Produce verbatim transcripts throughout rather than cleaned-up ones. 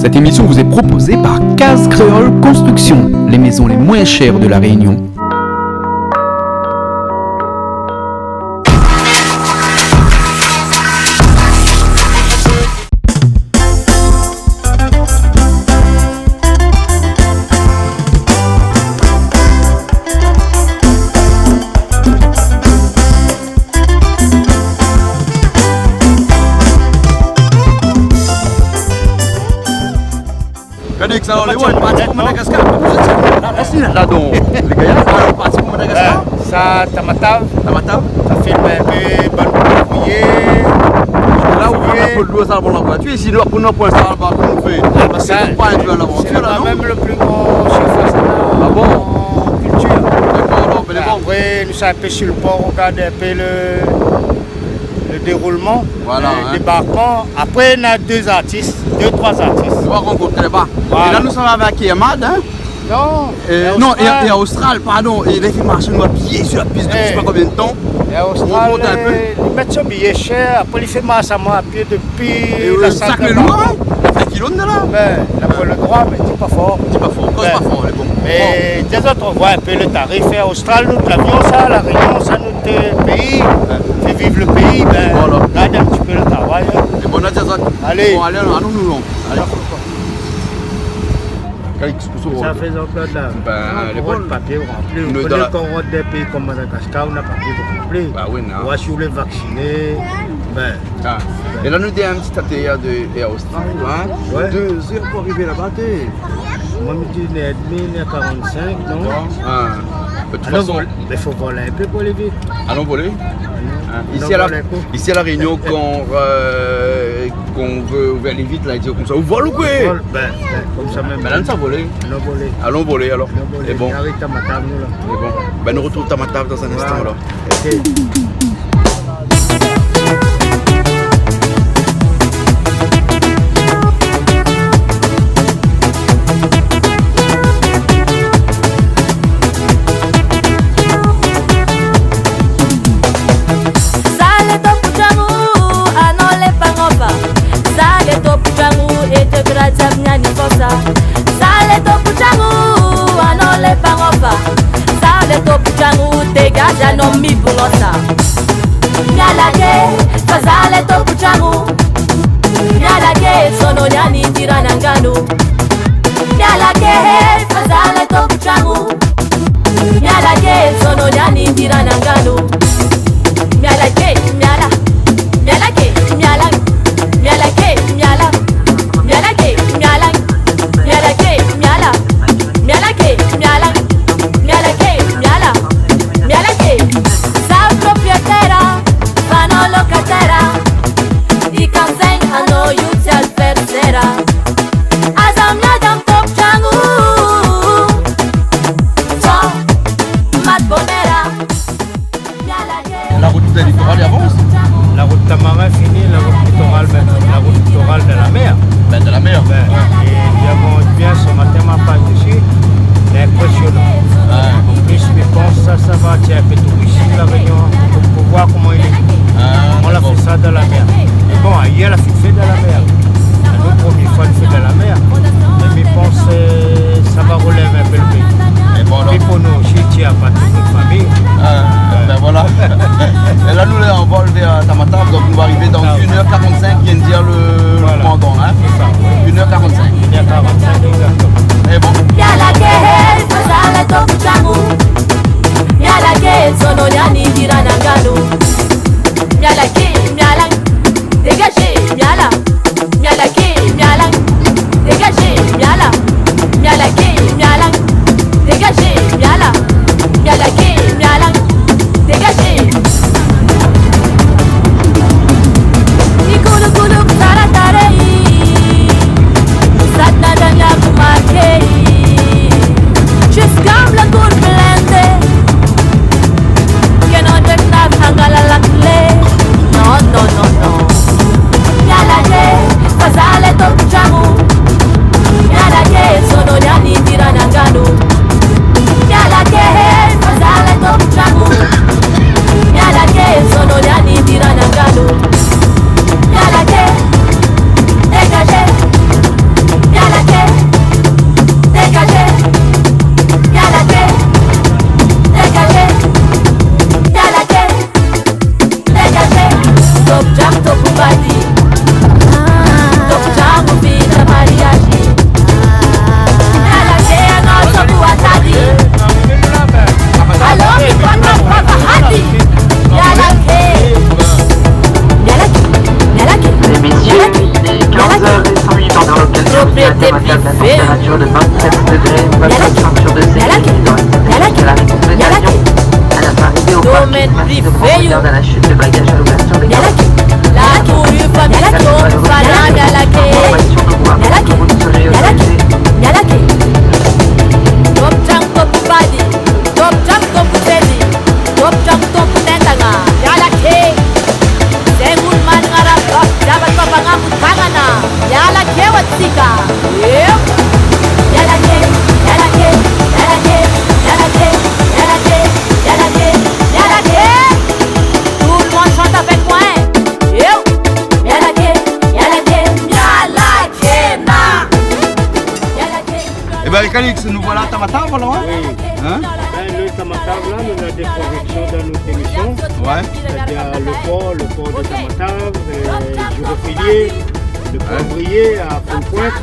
Cette émission vous est proposée par Case Créole Construction, les maisons les moins chères de La Réunion. Félix, alor, lé, ou parti pou Madagascar ? La, la, la, la, don, lé gayar, alor, parti pou Madagascar ? Sa, Tamatav. Tamatav. Sa film in pé bann bouyé. La, ou pran in pé dolo, sa, pou la voitir. Isi, nou, pou nou, pou linstan, pa, koman nou fé ? Parske sa, nou pran in pé a lavantir, la, non ? Sé mèm le pli gro surfas la, an kiltir. Ah bon ? Dakor, alor, mé lé bon. Apré, nou sava in pé si le por, rogard in pé le, le déroulman, le débarkman. Voilà, in. Apré, néna dé artis, dé, troi artis. Nou va rankont laba. Voilà. É la, nou sava avèk Air Mad, in ? Non, é Austral. Non, é, é Austral, pardon. É la, i fé marsh anou a pié si la pis dopi mi koné pa konbien d'tan. É Austral, i mèt son biyé shèr, apré i fé marsh amoin a pié dopi la Sint-Antoine. É oui, sak lé lour, in ? Sa fé kilo, la. Bin, la pou le droi, mé di pa for. Di pa for, koz pa for, lé bon. Mé déza, ou voi in pé le tarif, é Austral, nou, lavion, sa, La Réunion, sa, nout péi, fé viv le péi, bin, gard in ti pé le travay, in. Voilà. É bon, nou di azot. Alé. Bon, alé, alon, nou, nou. Alé. Kalix, kosa ou rod ? Sa fé Jean-Claude la. Bin, lé bon. Ou rod papié, ou ranpli. Ou koné kan ou rod dé péi kom Madagascar, ou na papié pou ranpli. Ba oui, non. Ou asir ou lé vaksiné. Bin. Ah. É la, nou dé in ti atérir de Air Austral, in. Ouais. Dé zèr pou arivé laba, té. Moin, mi di, inn èr édmi, inn èr karant-sink, non ? Non. Ah. De tout fason, mé fo volé in pé pou alé vit. Alon volé. Alon. In. Isi a La, isi a La Réunion, kan, euh, kan ou vé, ou vé alé vit, la, i di konmsa, ou vol ou koué ? Ou vol, bin, bin, konmsa mèm. Bin, la, nou sa volé. Alon volé. Alon volé, alor. Alon volé. É bon. Arèt Tamatav, nou, la. É bon. Bin, nou artrouv Tamatav dan in instan, alor. Voilà. OK. Zale to putsangu, ano le pangopa. Zale to putsangu, e te gratia mnyani kosa. Zale to putsangu, ano le pangopa. Zale to putsangu, te gaza no mi bungosa. Mialake, fazale to putsangu. Mialake, sono nyani tira na nganu. Mialake, fazale to putsangu. Mialake, sono nyani tira na nganu. Mialake, miala. Mialake, miala. Mialake, miala. Mialake, miala. Mialake, miala. Mialake, miala. Mialake, miala. Mialake. Sa proprietera, fano lokatera. I kanzeng ano yuti al persera. Azam ya dam top changu. So, mat bomera. Propriété privée. Température de vingt-sept degrés, pas de ceinture de sécurité dans la région de Lyon. À l'arrivée au parking, merci de prendre garde à la chute de bagages à l'ouverture des cartes. Information de droit. Vous serez autorisé. Top jam, top tedi, top jam, top tentanga. Yala ke. Sengul man ngara top jam, top anga mutangana. Yala ke watsika. Yep. Yala ke, yala ke, yala ke, yala ke, yala ke, yala ke, yala ke. Tout le monde chante avec moi, hein. Yep. Yala ke, yala ke, yala ke na. Yala ke. Eh ben, Calix, nous voilà à Tamatave, alors, hein ? Oui. Hein ? Ben, le Tamatave, là, nous avons des projections dans notre émission. Ouais. C'est-à-dire le port, le port de Tamatave, euh, du Refilier, le port Brié à Foulpointe.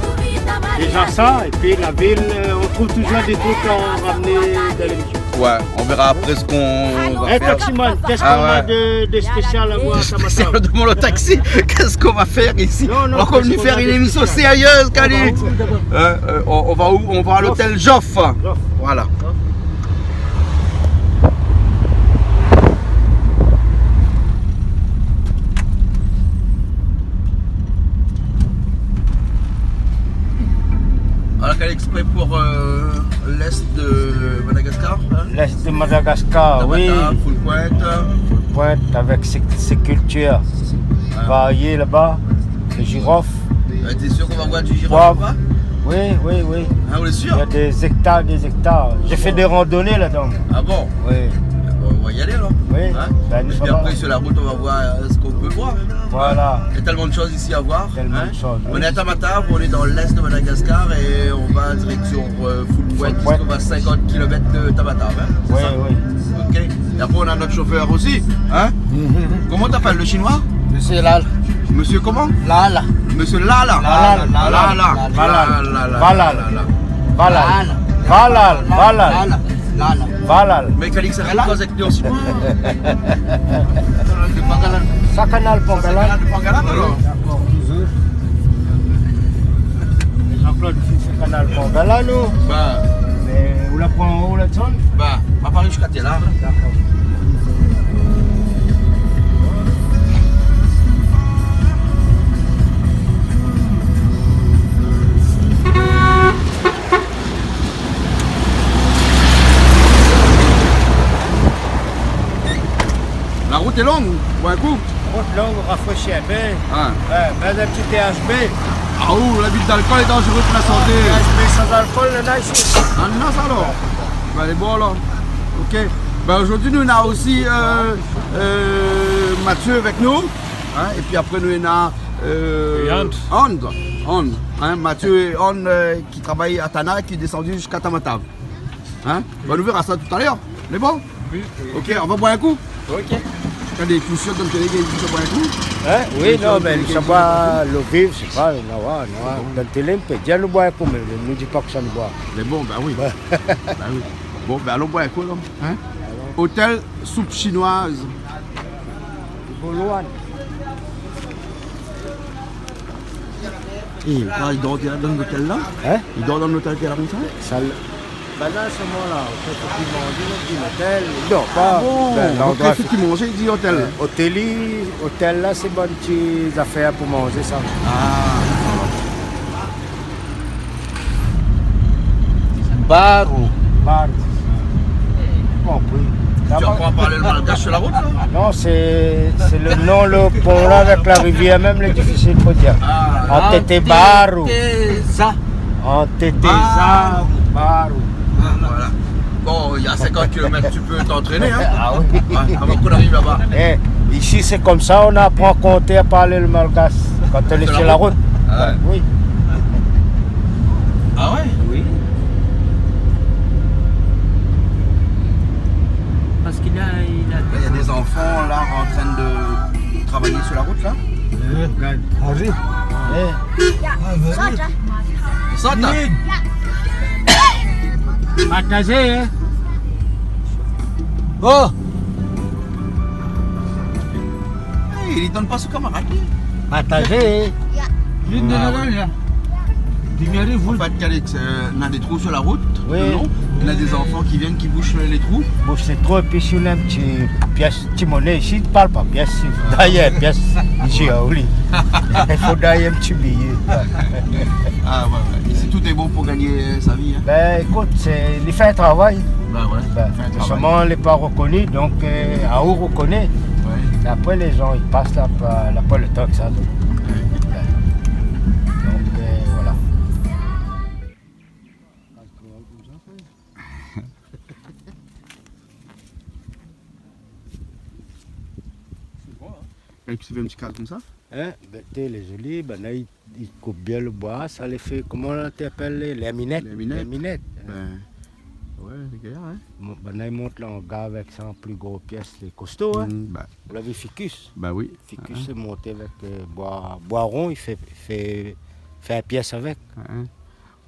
Déjà ça, et puis la ville, euh, on trouve toujours des trucs à ramener dans l'émission. Ouais, on verra après ce qu'on va faire. Eh, taximan, qu'est-ce qu'on a de, de spécial à voir à Tamatave ? Ah ouais. Spécial, demande au taxi. Qu'est-ce qu'on va faire ici ? Non, non, on va faire une émission sérieuse, Calix. Euh, euh, on, on va où ? On va à l'hôtel Joff. Joff. Voilà. Voilà, Calix, prêt pour, euh, l'est de Madagascar, hein ? L'est de Madagascar, oui. Tamatave, Foulpointe. Foulpointe avec ses, ses cultures variées là-bas. Le girofle. Euh, t'es sûr qu'on va voir du girofle là-bas ? Oui, oui, oui. Ah, on est sûr ? Il y a des hectares, des hectares. J'ai fait des randonnées là-dedans. Ah bon ? Oui. Bon, on va y aller alors. Oui. Hein ? Ben, nous sommes là. Et puis après, sur la route, on va voir, euh, ce qu'on peut voir. Voilà. Il y a tellement de choses ici à voir, hein ? Tellement de choses, oui. On est à Tamatave, on est dans l'est de Madagascar et on va en direction, euh, Foulpointe, puisqu'on va cinquante kilomètres de Tamatave, hein ? C'est ça ? Oui, oui. Ok. Et après, on a notre chauffeur aussi, hein ? Comment t'appelles, le chinois ? Monsieur Lal. Monsieur comment ? Lal. Monsieur Lala. Lal, Lal, Lal, Lal, Lal, Lal. Lal, Lal, Lal. Lal. Lal. Lal. Lal. Mais Calix, arrête de causer avec nous en chinois. Sa kanal Pangalan. Sa kanal Pangalan, alors. Bonjour. Jean-Claude, ici, c'est Canal Pangalan, non ? Bah. Mais ou la pran, ou la tsann ? Bah, ma pa ariv ziska tèr la. D'accord. La route est longue, boir un coup. Rout long, rafréshi in pé. Ah. Ouais, mèt in ti T H B. Ah, ou, l'abit d'alcool est dangereux pour la santé. Ah, T H B sans alcool, néna isi. Ah, non, ça alors. Ben, les bons, là. Ok. Ben, aujourd'hui, nous, on a aussi, euh, euh, Mathieu avec nous. Hein, et puis après, nous, on a, euh, Anne. Anne. Anne, hein, Mathieu et Anne, euh, qui travaillent à Tana, qui est descendu jusqu'à Tamatave. Hein ? Ben, nou vèra sa talèr. Lé bon ? Oui. Ok, nou va boir in kou ? Ok. Kan lé kousiot dann télé, i di boir in kou ? Hein ? Oui, non, mé sa va, lo viv, sé pa, non, non, dann télé, i pé dir nou boir in kou, mé nou di pa kosa nou boir. Lé bon, ben oui. Ben oui. Bon, ben alon boir in kou, alor. Hein ? Alon. Hôtel Soupe Chinoise. Boloan. É, i dor dann lotèl la ? Hein ? I dor dann lotèl la, konmsa ? Sa, banna, sé moin la, ou fé fo ki manz, ou di lotèl. Non, pa, ah bon ? Ben, landroi, ok, fo ki manz, i di lotèl. Euh, otèl, otèl la, sé bann ti zafèr pou manzé, sa. Ah. Baro. Baro. Konpri. Tu apprends à parler le malgache sur la route, là ? Non, sé, sé lo non, lo pon la, avèk la rivièr mèm, lé difisil pou dir. Ah. Antété Baro. Antété za. Antété za. Baro. Baro. Voilà. Bon, il y a cinquante kilomètres, tu peux t'entraîner, hein ? Ah oui. Ouais, avant qu'on arrive là-bas. Eh, ici, c'est comme ça, on apprend à compter, à parler le malgache, quand on est sur la route. Ah ouais. Oui. Ah ouais ? Oui. Parce qu'il a, il a... Là, il y a des enfants, là, en train de travailler sur la route, là. Eh, gard. Arri. Eh. Ah, vas-y. Sot, hein ? Partagé, hein ? Oh ! Eh, li donn pa son kamarad, li. Partagé, hein ? Li donn pa, li. Lumière, vous. En fait, Calix, euh, on a des trous sur la route, oui, le long. On a des enfants qui viennent, qui bouchent les trous. Boush sé trou, épi si ou néna in ti piès, ti moné isi, parl pa piès, si dayèr piès, isi, ah oui. I fo dayèr in ti biyé. Ah, ouais, ouais. Ici, tout est bon pour gagner sa vie, hein. Ben, ékout, sé, li fé in travay. Ben ouais, ben, fé in travay. Solman, lé pa rokoni, donk, euh, aou rokoné. Ouais. É apré, lé zan i pas la, la, pa lo tan ke sa, donk. Ouais. Donk, euh, voilà. É pi, sé in ti kad konmsa ? Hein ? Ben, té, lé zoli, ben, la, i, i koup bien lo boi, sa lé fé, koman i apèl, lé, lé minèt. Lé minèt. Lé minèt. Ben, ouais, lé gayar, hein. Bon, ben, la, i mont langar avèk sa an pli gro piès, lé kosto, hein. Mm, ben. Ou la vi ficus ? Ben oui. Ficus, hein, sé monté avèk, euh, boi, boi ron, i fé, fé, fé in piès avèk. Hein.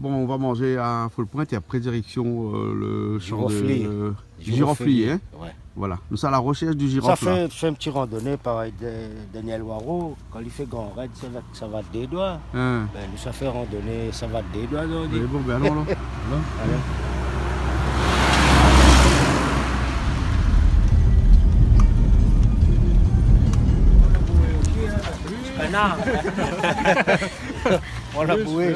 Bon, on va manger à Foulpointe et après direction, euh, le champ de, Giroflier. Euh, giroflier, hein. Ouais. Voilà. Nous sommes à la recherche du girofle, là. Sa fé, fé in ti randoné parèy de Danyèl Waro, kan li fé Gran Rèd, sa va, sa va dé doi. Hein. Ben, nou sa fé randoné, sa va dé doi, donk. Oui, bon, ben, alon, alon. Alon. Alon. Kanar. On la boué.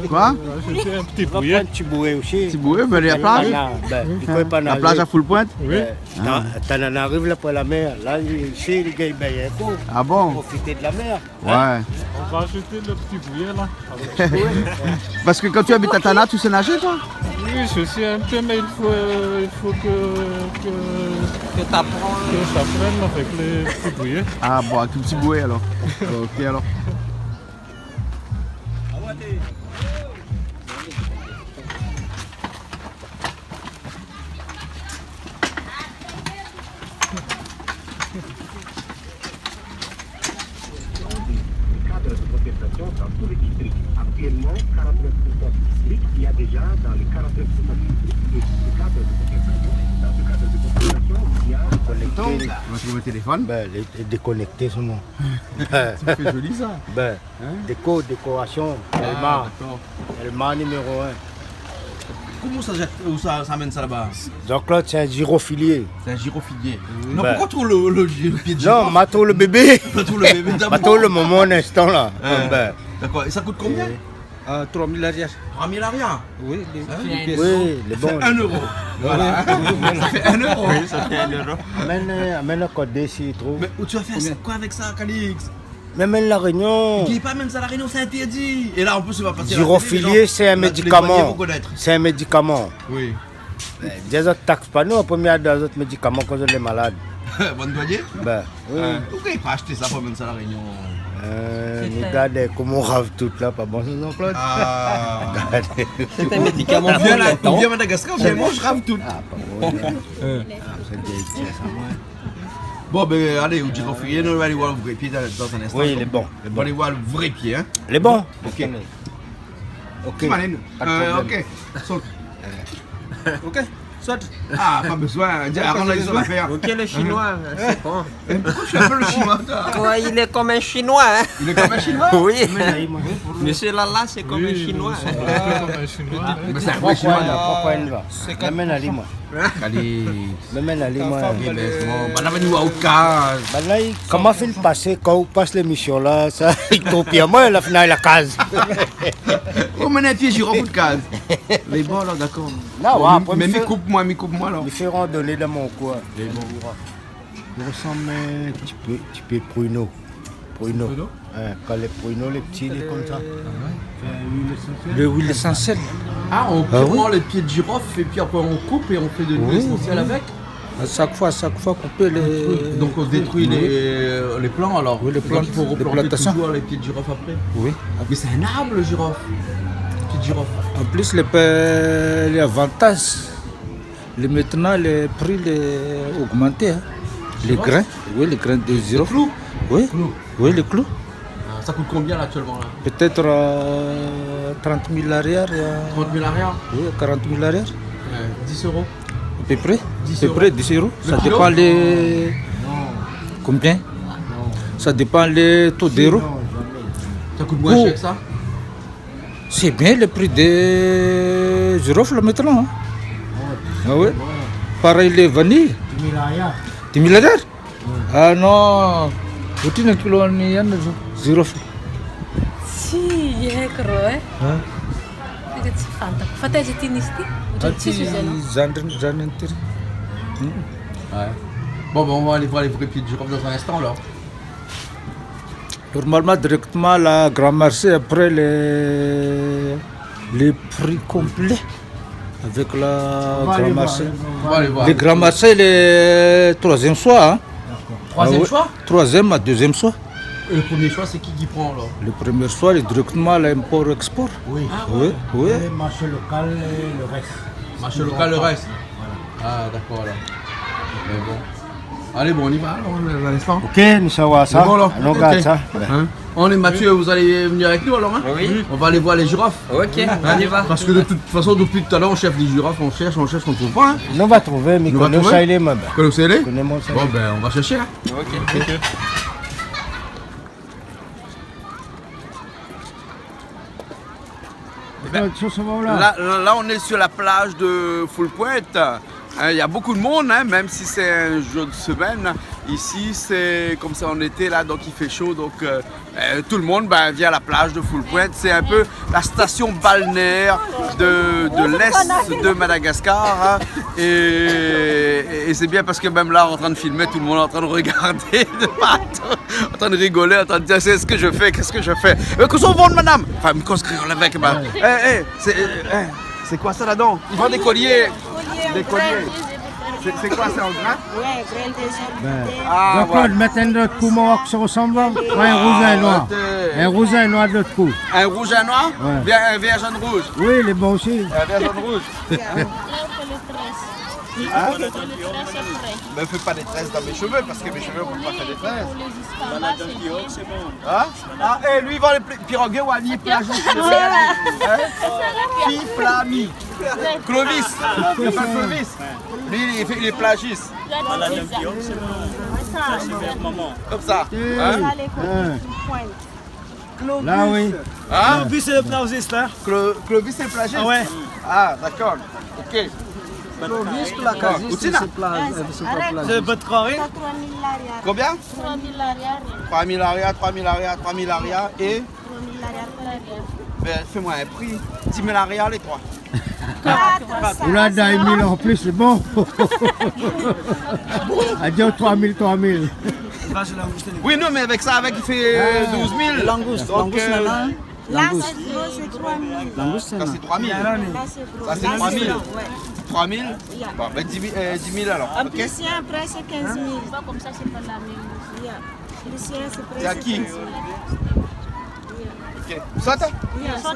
Koi ? Sé in ti boué. On va prendre un petit bouée aussi. Ti boué, ben, la plaz. Voilà, ben, i koné pa nazé. La plaz a Foulpointe ? Oui. Euh, Tananarive, la, pré la mèr. La, isi, li gingn bingn ankor. Ah bon ? Profiter de la mer. Ouais. On va ajouter le petit bouillet, là. Parce que quand tu habites à Tana, tu sais nager, toi ? Oui, je sais un peu, mais il faut, euh, il faut que, que, que t'apprennes avec les petits bouillets. Ah bon, avec le petit bouillet, alors. Ok, alors. Cadre de protestation dans tous les districts. Actuellement, quarante-neuf pour cent du district, il y a déjà dans les quarante-neuf pour cent du district des cadres de protestation. Dans ce cadre de protestation, il y a... Déconnecté. On va trouver le téléphone. Ben, lé, lé dékonèkté, solman. Ça fait joli, ça. Ben, hein ? Déko, dékorasion, ah, Elma. D'accord. Elma numéro un. Koman sa, ou sa, sa amèn sa laba ? Jean-Claude, sé in zirofilié. Sé in zirofilié. Oui. Non, ben, poukoué ou trouv le, le, le pié de zirofle ? Non, ma trouv le bébé. Ma trouv le bébé d'abor. Ma trouv le momon, in instan, la. Hein. Ben. D'accord. Et ça coûte combien ? Euh, trois mille ariar. Trois mille ariar ? Oui, les, hein ? Les pièces. Oui, lé bon. Ça fait un euro. Voilà. Ça fait un euro. Oui, ça fait un euro. Amèn, euh, amèn ankor dé si ou trouv. Mais où tu vas faire ça, quoi avec ça, Calix ? Mèm La Rénion. Di pa mèm sa La Rénion, c'est interdit. Et là, en plus, il va passer à la télé, les gens, les douaniers vont connaître. Zirofilié, sé in médikaman. Sé in médikaman. Oui. Ben, di azot i taks pa nou, an promié, a done azot médikaman kan zot lé malad. Bann douanié ? Ben, oui. Hein. Poukoué i pa ashté sa pou amèn sa La Rénion ? Euh, sé mi sa. Gard, euh, koman ou rav tout la, pa bon, Jean-Claude ? Ah. Gard. C'est un médicament pour les dents. Ou vien la, ou vien Madagascar, ou vien, moin, mi rav tout. Ah, pa bon, non. Euh. Ah, sé bien, sa, moin. Bon, ben, alé, ou di konfiyé, nou va alé voir le vrai pié dans, dans un instant. Oui, lé bon, lé bon. On va aller voir le vrai pied, hein. Lé bon. Ok. Ok. Marine, pa de problèm. Euh, ok. Saute. Ok. Saute. Ah, pas besoin. Dis, arrange la zafèr. Ok, le chinois, c'est bon. Mais pourquoi tu appelles le chinois, toi ? Quoi, il est comme un chinois, hein ? Il est comme un chinois ? Oui. Monsieur Lala, c'est comme un chinois. Oui, c'est comme un chinois. Mais c'est un vrai chinois, là. Pourquoi il va ? Amèn ali, moin. Allez. Mèm ali, moin. Banna la vni oir out kaz. Banna la, koman fine pasé, kan ou pas lémision la, sa, i trouv pi amoin, la fine la kaz. Oh, mé néna in pié zirof out kaz. Lé bon, la, dakor. Non, mé, apré, mé mi koup, moin, mi koup, moin, la. Mi fé randoné dan mon koin. Lé bon. I resanm, euh, in ti pé, ti pé pruno. Pruno. Pruno ? Hein, kan lé pruno, lé pti, lé konmsa. Ah ouais. Fé luil ésansièl. Le huile essentielle. Ah, on prend les pieds de girofle et puis après on coupe et on fait de l'huile essentielle avec ? Oui. À chaque fois, à chaque fois, couper les... Donc on détruit les, euh, les plants alors. Oui, les plantes, les plantations. Donc il faut replanter toujours les pieds de girofle après. Oui. Mais c'est un arbre, le girofle. Pied de girofle. En plus, les pe-, les avantages, le, maintenant, le prix, il est augmenté, hein. Girofle ? Les grains, oui, les grains de girofle. Clou ? Oui. Clou. Oui, le clou. Ah, ça coûte combien, là, actuellement, là ? Peut-être, euh, trente mille ariar, euh, trente mille ariar ? Oui, quarante mille ariar. Euh, dix euros ? À peu près. Dix euros. À peu près dix euros. Le kilo ? Ça dépend les... Non. Combien ? Non. Ça dépend les taux d'euros. Non, jamais. Ça coûte moins cher que ça ? C'est bien le prix des girofles maintenant, hein. Ah ouais. Pareil les vanilles. Dix mille arrière. Dix mille arrière ? Ah non. Outi na kilo ni yan girofle. Si, yé kro, hein. Hein ? Fata jeti nisti. Ah, ti sujet, non ? Zandrin, zandrin tiri. Hmm. Ouais. Bon, ben, on va aller voir les vrais pieds de girofle dans un instant, alors. Normalement, directement à la Grand Marché, après les, les prix complets avec la Grand Marché. On va aller voir, on va aller voir. Le Grand Marché, le troisième choix, hein. D'accord. Troisième choix ? Ah ouais. Troisième à deuxième choix. Et le premier choix, c'est qui qui prend, alors ? Le premier choix, le directement à l'import-export. Oui. Ah ouais. Oui, oui. Le marché local, le reste. Marché local, le reste. Voilà. Ah, d'accord, alors. Mais bon. Allez, bon, on y va, alors, on est dans l'instant. Ok, nou sa voir sa. C'est bon, alors ? Alon gard sa. Ok. Hein ? On est Mathieu, vous allez venir avec nous, alors, hein ? Oui. On va aller voir les girofles. Ok, on y va. Parce que de toute façon, depuis tout à l'heure, on cherche des girofles, on cherche, on cherche, on trouve pas, hein. Nou va trouvé, mé nou va trouvé. Koné sa i lé, mé ben. Koné sa i lé ? Koné mon sa. Bon, ben, on va chercher, hein. Ok. Ok. Eh ben, là, là, là, on est sur la plage de Foulpointe. Hein, il y a beaucoup de monde, hein, même si c'est un jour de semaine. Ici, c'est comme ça en été, là, donc il fait chaud. Donc, euh, euh, tout le monde, ben, vient à la plage de Foulpointe. C'est un peu la station balnéaire de, de l'est de Madagascar, hein. Et, et c'est bien parce que même là, en train de filmer, tout le monde est en train de regarder de partout. En train de rigoler, en train de dire, « C'est ce que je fais, qu'est-ce que je fais ? » Euh, kosa ou vann, madame ? Enfin, mi koz kréol avèk, ben. Eh, eh, c'est, eh, eh, c'est quoi ça là-dedans ? Ils vendent des colliers. Des colliers. C'est, c'est quoi, c'est en grain ? Ouais, grain de sable. Ben, ah, Jean-Claude, ouais. Mèt in lot kou, mon voir kosa i rosanm. Ouais, in rouz, in noir. Ah, ok. In rouz, in noir de lot kou. Un rouge, un noir ? Ouais. Bien, un vert, jaune, rouge. Oui, il est bon aussi. Un vert, jaune, rouge. Hein ? Là, on fait le tresse. Hein ? On fait le tresse après. Me fais pas des tresses dans mes cheveux, parce que mes cheveux, on peut pas faire des tresses. Pour les escarpins, c'est bien. Hein ? Ah, eh, lui, il vend les pli-, pirogues, Wani, plagiste. Hein ? Pi, pla, mi. Clovis. Il s'appelle Clovis. Lui, il fait, il est plagiste. Voilà, donc, c'est bon. Ça, c'est bien, maman. Comme ça. Hein ? Là, oui. Hein ? Clovis, c'est le plagiste, là. Clo-, Clovis, c'est le plagiste ? Ah ouais. Ah, d'accord. Ok. Clovis, plagiste, c'est pla-, euh, c'est pas plagiste. C'est pas de quoi, oui. Combien ? Trois mille arias, trois mille arias, trois mille arias et ? Trois mille arias. Ben, fais-moi un prix. Dix mille arias, les trois. Ou la done mil an plis, lé bon. Adieu, trois mille, trois mille. Oui, non, mais avec ça, avec, il fait, euh, douze mille. Langous, donc, langous, euh, nana, hein. Là, c'est gros, c'est trois mille. Langous, ça, c'est trois mille. Là, c'est gros. Ça, c'est trois mille. Là, c'est gros, ouais. Trois mille. Bon, ben, dix mille, euh, dix mille alors. En plus, c'est un prix, c'est quinze mille. Pas comme ça, c'est pas la même. Lucien, c'est prêt. C'est à qui ? Ok. Sota ?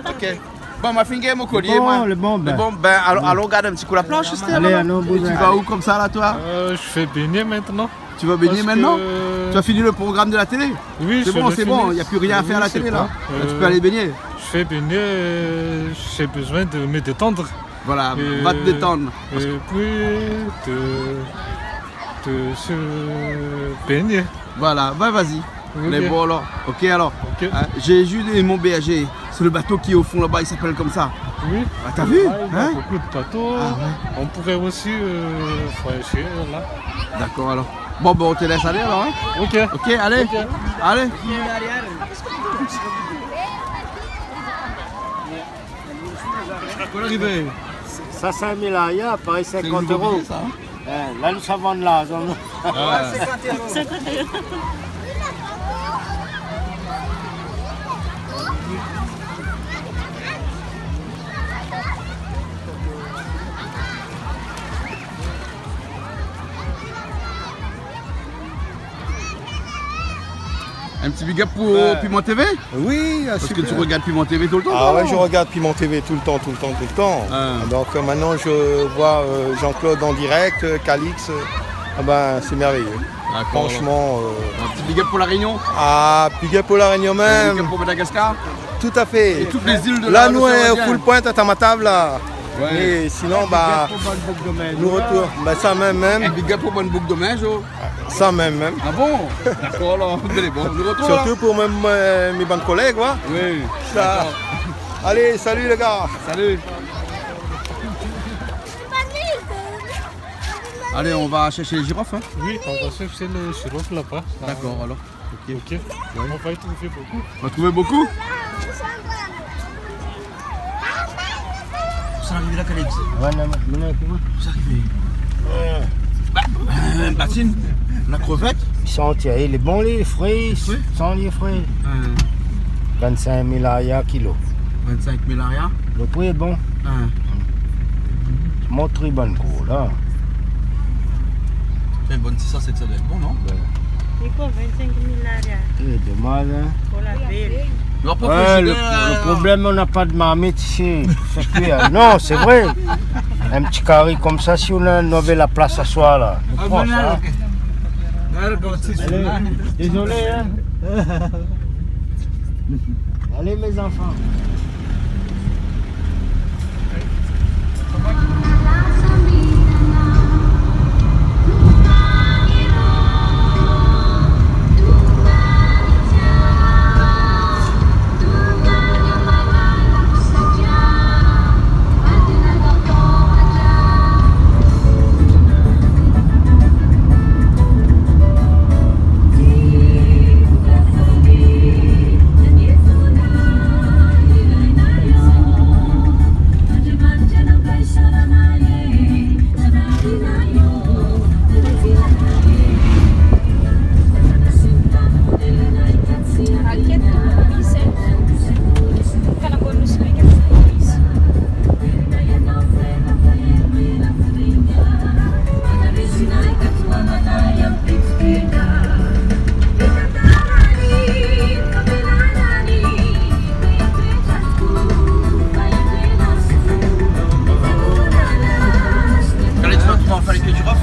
Ok. Bon, ma fine gingn mon collier, moi. Bon, le bon, ben. Bon, ben, alon, alon gard in ti kou la plage, Esther, alé, alon, bouz. Tu vas où comme ça, là, toi ? Euh, je fais baigner maintenant. Tu vas baigner maintenant ? Parce que... Tu as fini le programme de la télé ? Oui, c'est bon, c'est bon, il y a plus rien à faire à la télé, là. Je fais le film, c'est pas, euh, tu peux aller baigner. Je fais baigner, euh, j'ai besoin de me détendre. Voilà, va te détendre. Et puis, te, te se baigner. Voilà, bah vas-y. Ok. Les bons alors. Ok alors. Ok. Hein, Jésus est mon berger. C'est le bateau qui est au fond là-bas, il s'appelle comme ça. Oui. Ah, t'as vu ? Là, il y a beaucoup de bateaux. Ah ouais. On pourrait aussi, euh, voyager là. D'accord alors. Bon, ben on te laisse aller alors, hein ? Ok. Ok, allez. Ok. Allez. Koman i ariv ? Sa, cinq mille arias, parèy, cinquante euros. C'est un nouveau billet, ça, hein ? Eh, la, nou sa vann la, zone. Ah. Cinquante euros. Un petit big up pour Piment T V ? Oui, super. Parce que tu regardes Piment T V tout le temps, toi, non ? Ah ouais, je regarde Piment T V tout le temps, tout le temps, tout le temps. Ah. Donc, euh, maintenant, je vois, euh, Jean-Claude en direct, euh, Calix, euh, ah ben, c'est merveilleux. D'accord. Franchement, euh, un petit big up pour La Réunion. Ah, big up pour La Réunion même. Un big up pour Madagascar. Tout à fait. Et toutes les îles de la, l'océan Indien. Là, nou, euh, Foulpointe, à Tamatave, là. Ouais. Mais sinon, bah, nou retourn. Bah, sa mèm, mèm. Un big up pour Bonne Boucle de Main, oh. Sa mèm, mèm. Ah bon ? D'accord, alors. Bon, nou retourn, surtout pour mèm, euh, mes bons collègues, ouais. Oui. Sa. D'accord. Allez, salut les gars. Salut. Allez, on va chercher les girofles, hein ? Oui, on va chercher le girofle là-bas. D'accord, alors. Ok. Ok. Ouais. On va y trouver beaucoup. On va trouver beaucoup ? Sa arivé la, Caleb ? Ouais, non, non, non, non. Sa arivé. Euh. Bah, euh, batine, la crevette. San antié, lé bon, lé fré. Fré ? San antié fré. Euh. Vinn-sink mil lariar kilo. Vinn-sink mil lariar ? Le pri lé bon. Euh. Mon tri bon kou la. Fé bon, si sa, sé ke sa doi èt bon, non ? Ouais. É koi, vinn-sink mil lariar ? Eh, domaz, hein. Pou la bèl. Ouais, le, le problème, on n'a pas de marmite ici. Fé kui, hein. Non, c'est vrai. Un petit carré comme ça, si on a, on avait la place aswar la. Ah, on prend ça. Allez, désolé, hein. Allez, mes enfants. Kalé, ou la trouv anfin lé pié jirof ?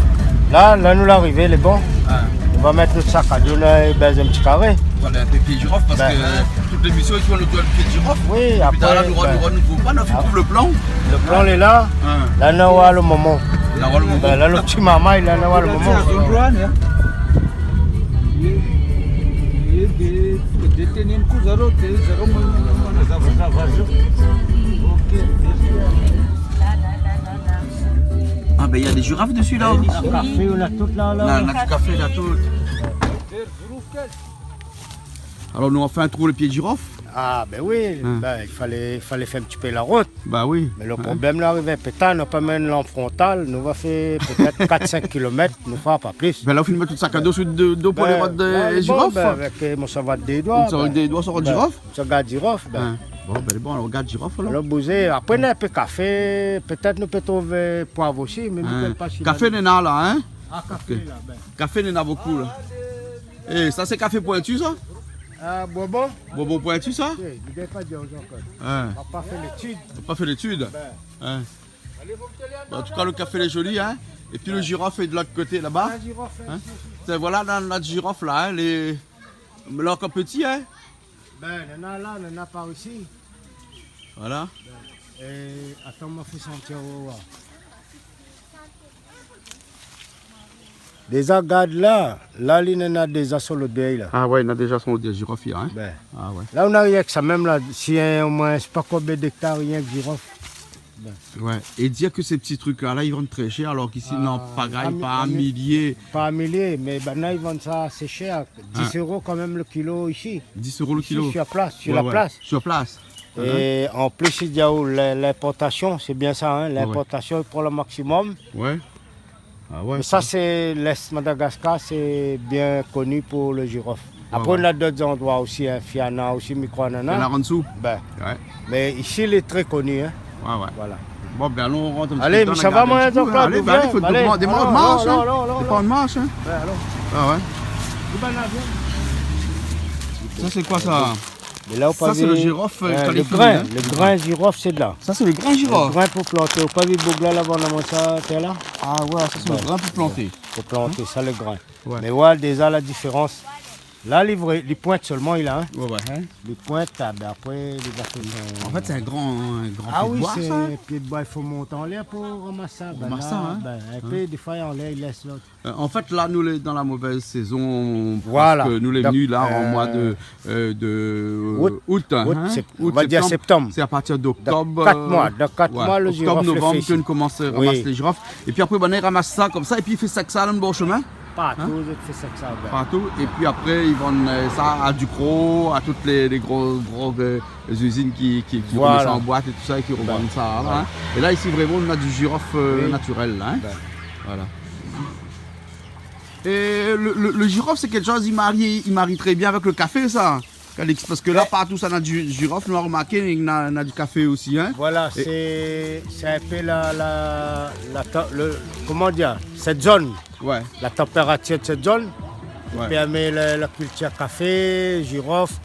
La, la nou la arivé, lé bon. Ah. Nou va mèt nout sak a do la, é bin, in ti karé. Voilà, in pé pié jirof, parske, euh, tout lémisyon i tourn otour di pié jirof. Oui, épi apré, la, nou, bin, nou, nou trouv pa, nou, nou trouv le plan. Le plan lé la. Hein. La, nou va oir le moman. La, nou va oir le moman. Bin, la, le ti marmay, la, nou va oir le moman. Ah, ben, il y a des girafes dessus, là. Oui. Kafé, la tout la, la. La, la, du café, la tout. Alor, nou la anfin trouv le pié jirof. Ah, bin oui, bin, i falé, i falé fé in ti pé la rout. Ba oui. Mé le problèm la, arivé péta, nou la pa mèt lanp frontal, nou va fé pétèt kat, sink kilomèt, nou fera pa plis. Bin la, ou fine mèt tout sak a do sou do, do pou alé rod jirof. Bin, avèk, euh, mon savat dé doi, bin, mon savat dé doi, sa rod jirof. Sa gard jirof, bin. Bon, bin, bon, alor, gard jirof, alor. Alor, bouzé. Apré, néna in pé kafé, pétèt nou pé trouv, euh, poiv osi, mé nou koné pa si kafé néna la, hein ? Ah, kafé la, bin. Kafé néna bokou, la. Eh, sa sé kafé pointu, sa ? Ah, bonbon ? Bonbon pointu, sa ? Eh, mi gingn pa dir aou ankor. Hein. Nou la pa fé létid. Nou la pa fé létid. Bin. Hein. Bon, an tou ka, le kafé lé zoli, hein. Épi le jirof lé de lot koté, laba. Ah, jirof, hein. Sé, voilà, la, la jirof, la, hein, lé, lé ankor pti, hein. Bin, néna la, néna par isi. Voilà. Bin, é atann, ma fé santi aou. Déza, gard la, la, li néna déza son lodèr, la. Ah ouais, néna déza son lodèr jirof, hein. Bin. Ah ouais. La, nou ariv avèk sa mèm, la, si, hein, omoin, sé pa konbien d'ektar, rienk jirof. Bin. Ouais. É dir ke sé pti trik la, la, i vann tré shèr, alor k'isi, non, pa gingn, pa milié. Pa milié, mé banna i vann sa asé shèr. Dis éro kan mèm le kilo isi. Dis éro le kilo. Isi, sur place, sur la place. Ouais, ouais. Sur place. É an plis, i di aou, lin-, linportasion, sé bien sa, hein, ouais, ouais, linportasion, i pran le maksimom. Ouais. Ah ouais, mé sa, sa sé l'Est Madagascar, sé bien koni pou le jirof. Ouais, ouais. Apré, néna dot zandroi osi, hein, Fiana osi, mi kroi, néna. Fiana Ransou. Bin. Ouais. Mé isi, lé tré koni, hein. Ouais, ouais. Voilà. Bon, bin, alon rant in ti pé dan la gardin. Alé, mi sava, moin, Jean-Claude, vien. Alé, bin, alé, fo démar, démar an marsh, hein. Alon, alon, alon. Démar an marsh, hein. Ouais, alon. Ah ouais. Sa, sé koi, sa ? Mé la, ou pa vi, le jirof, euh, le grin, hein. Le grin jirof, sé la. Sa, sé le grin jirof. Le grin pou planté. Ou pa vi boug la, laba, dan mon sa, tèr la ? Ah ouais, sa, sé le grin pou planté. Pou planté, sa, le grin. Ouais. Mé ouais, déza, la diférans. La, li vré, li point solman, li la, in. Ouais, ouais, in. Li point, ah, bin, apré, li va fé son... An fèt, sé in gran, in gran pié d'boi, sa, in. Ah oui, sé in pié d'boi, i fo mont anlèr pou ramas sa. Pou ramas sa, in. Bin, in pé, défoi, anlèr, li lès lot. Euh, an fèt, la, nou lé dan la mové sézon, voilà, parske nou lé vni la an moi de, euh, de, euh, out, in, sep-, out, on va dir septanm. Sé a partir d'oktob, dan kat moi, euh, dan kat moi, lo zirof, oktob, novanm, ke nou komans ramas lé zirof. Oui. É pi apré, bin, i ramas sa konmsa, é pi i fé sèk sa dan lo bor shomin. Partou, i fé sèk sa, bin. Partou. É pi apré, i vann, euh, sa a Ducrot, a tout lé, lé gro, gro, euh, zizine ki, ki, ki mèt sa an boit é tousa, é ki revann sa, la, in. Voilà. É la, isi, vréman, nou na di zirof, euh, natirèl, la, in. Oui. Voilà. É lo, lo, lo zirof, sé kékshoz, i mari, i mari trè bien avèk lo kafé, sa, Calix, parske la, partou sa na di zirof, nou la romarké, na, na di kafé osi, in. Voilà, é sé, sé in pé la, la, la tan-, lo, koman dir, sèt zone. Ouais. La tanpératir de sèt zone i pèrmé la, la kiltir kafé, zirof,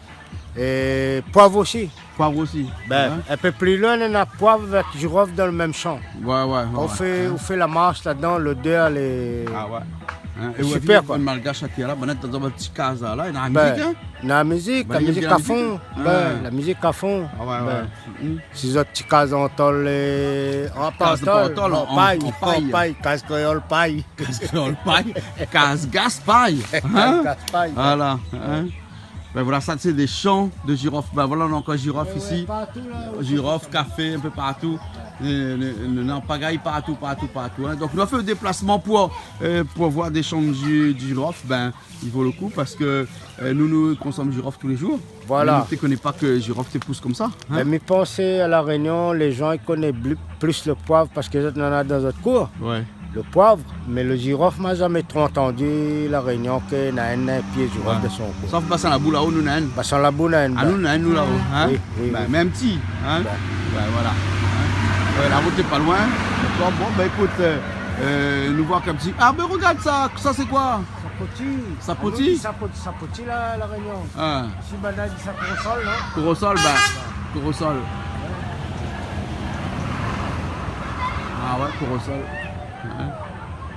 é poiv osi. Poiv osi. Bin, in pé pli loin, néna poiv avèk zirof dan lo mèm shan. Ouais, ouais, ouais. Kan ou fé, ou fé la marsh ladan, lodèr, lé... Ah ouais. In, é ou la vi, super, koi. Bann malgash atèr la, banna dan bann ti kaz la, néna la mizik, in. Néna la mizik, la mizik a fon. Banna i èm bien la mizik, in. Bin, la mizik a fon. Ah ouais, ouais. Si zot ti kaz an tol, an pa an tol, an pay, an pay. Kaz kréol pay. Kaz kréol pay. Kaz gas pay. Kaz gas pay. Voilà, in. Bin voilà, sa sé dé shan de zirof. Bin voilà, nou na ankor zirof isi. Zirof, kafé, in pé partou. Néna pagay partou, partou, partou, in. Donk nou la fé lo déplasman pou, euh, pou voir dé shan de zi-, zirof. Bin, i vo lo kou parske, euh, nou, nou konsom zirof tou lé zour. Voilà. Mé nou té koné pa ke zirof té pous konmsa, in. Mé mi pans a La Rényon, lé zan i koné bli-, plis lo poiv parske zot néna dan zot kour. Ouais. Lo poiv, mé lo zirof, ma zamé tro antandi La Rényon ke néna in, in pié zirof dan son kour. Sof Basin Labou laô, nou néna in. Basin Labou néna in, nou néna in, nou, laô, in. Oui, oui, oui. Bin, mèm ti, in. Bin voilà. In. Ouais, la rout lé pa loin. Bon, bon, bin, ékout, euh, euh, nou voir in ti... Ah, bin, regard sa, sa sé koi ? Sapoti. Sapoti ? Ah, nou di sapoti, sapoti la, La Rényon. Ah. Isi, banna i di sa korosol, non ? Korosol, bin, korosol. Ah ouais, korosol. In ?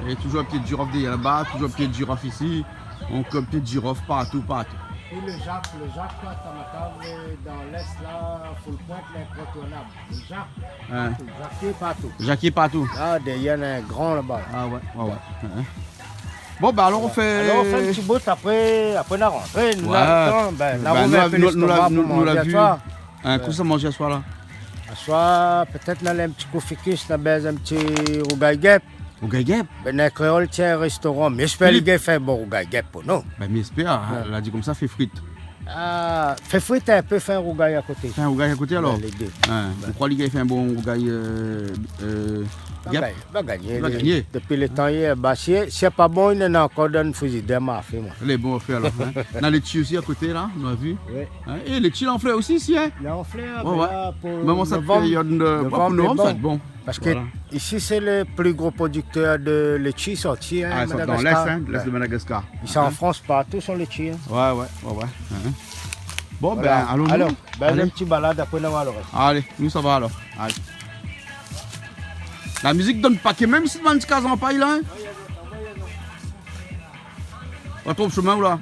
É touzour in pié de zirof dèrièr laba, touzour in pié de zirof isi. Donk, in pié de zirof partou, partou. É lo zak, lo zak, koi, Tamatave, euh, dan lès la, Foulpointe, l'incontournable. Lo zak, partou, zakié partou. Zakié partou. La, dèrièr, néna in gran laba. Ah ouais, ouais, ouais. In. Bon, bin, alor, nou fé... Alor, nou fé in ti bout, apré, apré, nou rantre, nou néna lo tan, bin, nou la rouvèr in pé léstomak pou manzé aswar. Bin, nou la vi, nou la vi. In, kosa ou la manz aswar, la ? Aswar, pétèt, nou alé in ti kou fikis, nou bèz in ti rougay gèp. Rougay gèp ? Bin, néna in kréol i tien in réstoran, mi èspèr li gingn fé in bon rougay gèp pou nou. Bin, mi èspèr, in, la di konmsa, fé frit. Ah, fé frit in pé, fé in rougay a koté. Fé in rougay a koté, alor ? Bin, lé dé. In, ou kroi li gingn fé in bon rougay, euh, euh, gèp ? Li va gingn, li va gingné. Dopi lo tan, li, ba, si, si lé pa bon, li néna ankor dan frizidèr, ma fé, moin. Lé bon, fé alor, in. Néna létshi osi a koté, la, nou la vi. Oui. In, é létshi la an flèr osi isi, in ? La an flèr, ouais, bin, ouais. La, pou novanm, novanm, lé bon. Parske isi, sé lo pli gro prodiktèr de létshi sorti, in, Madagascar. Ah, i sort dan lès, in, lès de Madagascar. I sort an Frans partou, son létshi, in. Ouais, ouais, ouais, ouais. In. Bon, bin, alon. Alor, bin, alé. In ti balad, apré, nou va voir lo rès. Alé, nou sava alor. Alé. La mizik i donn paké mèm si bann ti kaz an pay la, in. Pa tro shomin ou la.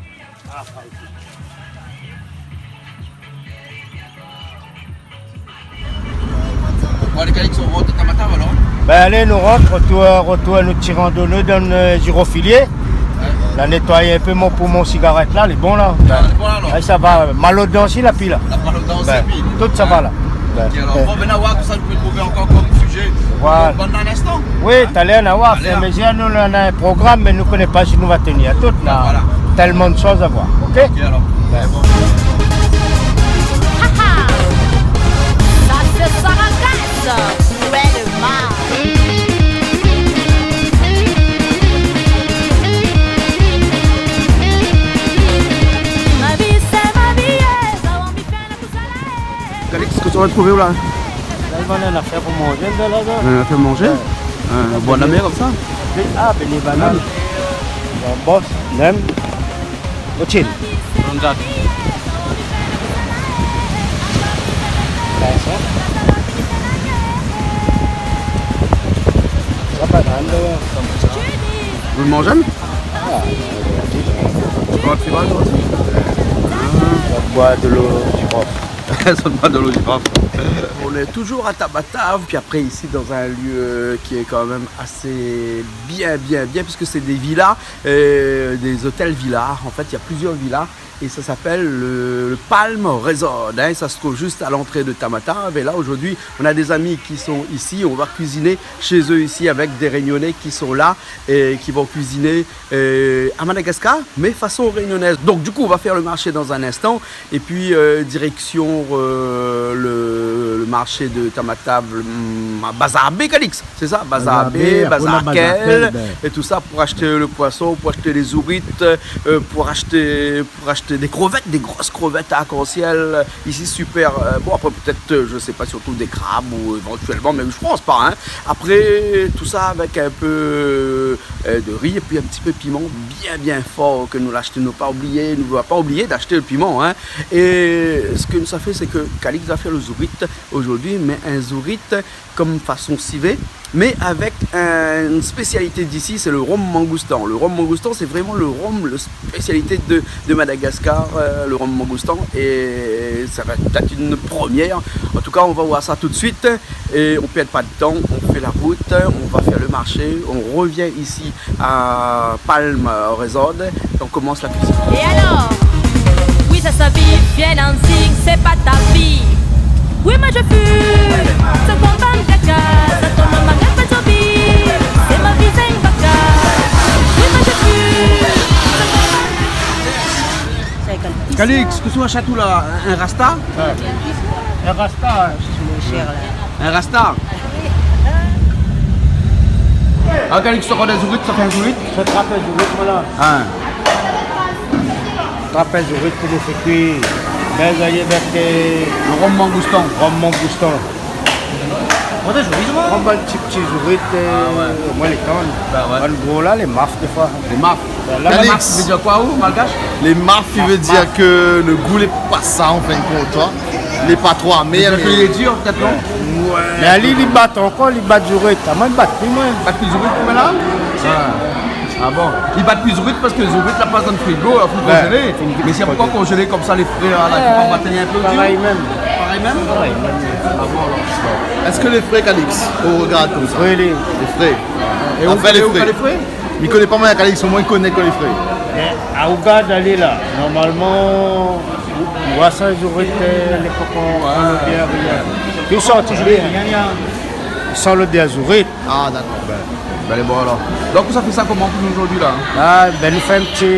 Bon, alé, Calix, nou rant Tamatave, alor. Bin, alé, nou rant, rotour, rotour nout ti randoné dan, euh, zirofilié. Ouais. La nétoy in pé mon, pou mon sigarèt la, lé bon la. Bin, lé bon la, alor. Ay, sa va, euh, mal odan osi la pi la. La mal odan osi la pi. Bin, tout sa va la. Bin. Ok, alor, bon, bin, nou va voir kosa nou pé trouvé ankor kom sizé. Voilà. Bon, dan in instan. Oui, talèr, nou va voir. Talèr. Fé mézir, nou, nou néna in program, mé nou koné pa si nou va tenir tout la. Voilà. Tèlman de shoz a voir. Ok ? Ok, alor. Bin. Lé bon. Sa sé Saragaz. Nouvèl mark. Ma vi sé ma vi, eh, sa va mi fé la Calix, kosa ou la trouvé la ? La, nou néna in nafèr pou manzé, la, la. In nafèr pou manzé ? Ouais. In, bor la mèr konmsa ? Ah, bin, banane. Ouais. Bon, bos, nem. Otin. Banane. Bin, sa. Sa, banane, la. Ou manz ? Ah, ouais. Koman ou fé mal, toi ? Sa i boir de lo jirof. Sa i boir de lo jirof. On est toujours à Tamatave, puis après ici dans un lieu qui est quand même assez bien, bien, bien, puisque c'est des villas, euh, des hôtels villas. En fait, il y a plusieurs villas et ça s'appelle le, le Palm Resort, hein, ça se trouve juste à l'entrée de Tamatave. Et là, aujourd'hui, on a des amis qui sont ici. On va cuisiner chez eux ici avec des Réunionnais qui sont là et qui vont cuisiner, euh, à Madagascar, mais façon réunionnaise. Donc, du coup, on va faire le marché dans un instant. Et puis, euh, direction, euh, le, le marché de Tamatave, le, hum, Bazar B, Calix, c'est ça ? Bazar B, Bazar B, après, on a Bazar Kèl, Bazar Kèl, ben. Et tout ça pour acheter le poisson, pour acheter les ourites, euh, pour acheter pour acheter des crevettes, des grosses crevettes arc-en-ciel. Ici, super. Euh, bon, après, peut-être, euh, je sais pas, surtout des crabes ou éventuellement, mais je pense pas, hein. Après, tout ça avec un peu, euh, de riz et puis un petit peu de piment bien, bien fort que nou la ashté, nou pa oublié, nou va pa oublié d'ashté le piman, hein. Et ce que nou sa fé, c'est que Calix va faire le zourit aujourd'hui, mais un zourit comme façon civet, mais avec un, une spécialité d'ici, c'est le rhum mangoustan. Le rhum mangoustan, c'est vraiment le rhum, la spécialité de, de Madagascar, euh, le rhum mangoustan, et ça va être une première. En tout cas, on va voir ça tout de suite, et on perd pas de temps, on fait la route, on va faire le marché, on revient ici à Palm Resort, et on commence la cuisine. Et alors ? Oui, sa sa vi, bien dancing, c'est pas ta vie. Oui, moi je fume, sa konba m kaka, sa konba m kaka, pa zobi. C'est ma vie, c'est une vaca. Oui, moi je fume, sa konba m kaka. Calix, kosa ou ashèt la, un rasta ? Ouais. Un rasta, hein. Mon cher, là. Un rasta ? Ah, Calix, sa fé dé zourit, sa fé in zourit ? Sa trap in zourit, voilà. Ah. Trap in zourit pou nou fé kui. Ben, sa y est, ben, euh, le rhum mangoustan. Rhum mangoustan. Pran bann ti, ti zourit, euh, ah ouais, moin lé tann. Bah ouais. Bann gro la, lé maf défoi. Lé maf. Calix. Lé maf, i vé dir koi, ou, malgash ? Lé maf, i vé dir ke le gou lé pa sa, an fin de kont, hein. Lé pa tro amèr, mé lé dir, pétèt, non ? Ouais. Mé ali, li bat ankor, li bat zourit. Ah, moin, li bat pi, moin. Bat pi zourit, ou la ? Ah. Ah bon ? Li bat pi zourit parske zourit la pa dan le frigo, la fine konzélé. Ouais. Mé sé poukoi konzélé konmsa, lé fré, la, i fo pa bat in pé ? Parèy mèm. Parèy mèm ? Parèy mèm. Ah bon, alor. Èske lé fré, Calix, ou rogard konmsa ? Oui, lé fré. É ou koné lé fré ? Mi koné pa, moin, Calix, moin, mi koné ke lé fré. É, a, ou gard, alé la. Normalman, ou, ou a sa, zourit, euh, lépok, ouais, lodèr, rien. Tout sa, tout bien. San lodèr zourit. Ah, dakor. Ben, ben, lé bon, alor. Donk, ou sa fé sa koman pou nou zordi, la ? Ah, ben, nou fé in ti,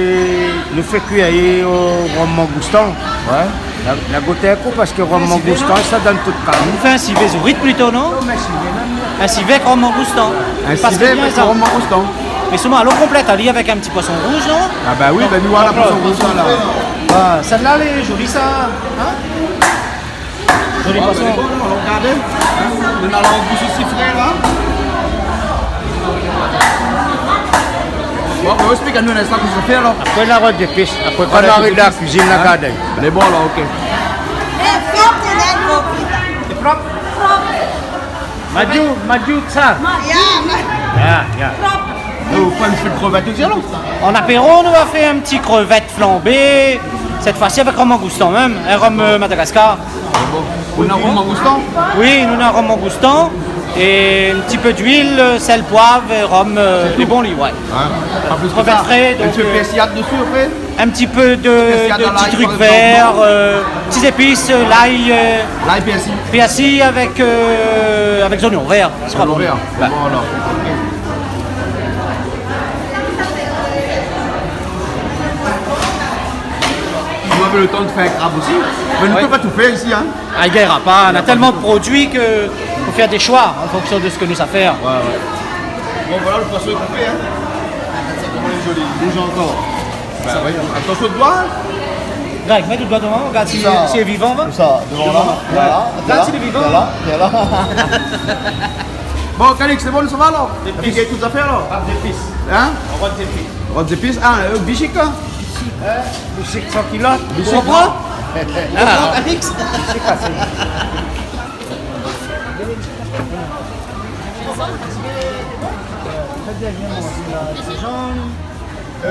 nou fé kui ali o rhum mangoustan. Ouais. La, la gout in kou, parske rhum mangoustan, sa i done tout karn. Nou fé in sivé zourit plito, non ? In sivé mèm. In sivé èk rhum mangoustan. In sivé èk rhum mangoustan. Mé solman, alon konplèt ali avèk in ti poison rouz, non ? Ah ben oui, ben nou, voilà, poison rouz, voilà. Ah, sèt-la, lé zoli, sa. Hein ? Zoli poison. Bon, ben, lé bon, nou va rogardé. Nou na langous osi fré, la. Bon, ben, ou èksplik anou in instan kosa ou fé, alor. Apré, la rod zépis. Apré, kan nou ariv la kuizine, la gard. Lé bon, la, ok. Lé prop. Madiou, madiou, sa. Ya, ya. Ou pran in ti krevèt osi, alor ? An apéro, nou va fé in ti krevèt flanbé, sèt foi si avèk rhum mangoustan mèm, in rhum, euh, Madagascar. Ou na rhum mangoustan ? Oui, nou na rhum mangoustan, é in ti pé d'luil, euh, sèl, poiv, é rhum, euh, lé bon, li, ouais. Hein ? Pa plis ke sa. Krevèt fré, donk, euh, in ti pé pèrsiyad dési, apré ? In ti pé de, de ti truk vèr, euh, ti zépis, euh, lay, euh, lay, pèrsi. Pèrsi avèk, euh, avèk zoignon vèr. Zoignon vèr. Ouais. Bon, alor. Ou navé le tan de fé in krab osi. Mé nou pé pa tout fé isi, hein. Ah, i gingn pa. Nou na tèlman de produi ke fo fé dé shoi an fonksion de sak nou sa fé. Ouais, ouais. Bon, voilà, le poison lé koupé, hein. Koman lé zoli. Bouz ankor. Ben oui. Atansion out doi, hein. Greg, mèt out doi dovan, gard si, si lé vivan, va. Sa, dovan la. Dovan la. Ouais. Voilà, gard si lé vivan. Voilà, voilà. Bon, Calix, lé bon, nou sava, alor ? Zépis. Ou la fini tout zafèr, alor ? Ah, zépis. Hein ? Rod zépis. Rod zépis. Ah, euh, bishik, la ? Hein ? Bishik san kilot. Bishik, non ? Ou pran ? Ah. Ou pran, Calix ? Bishik, sa sé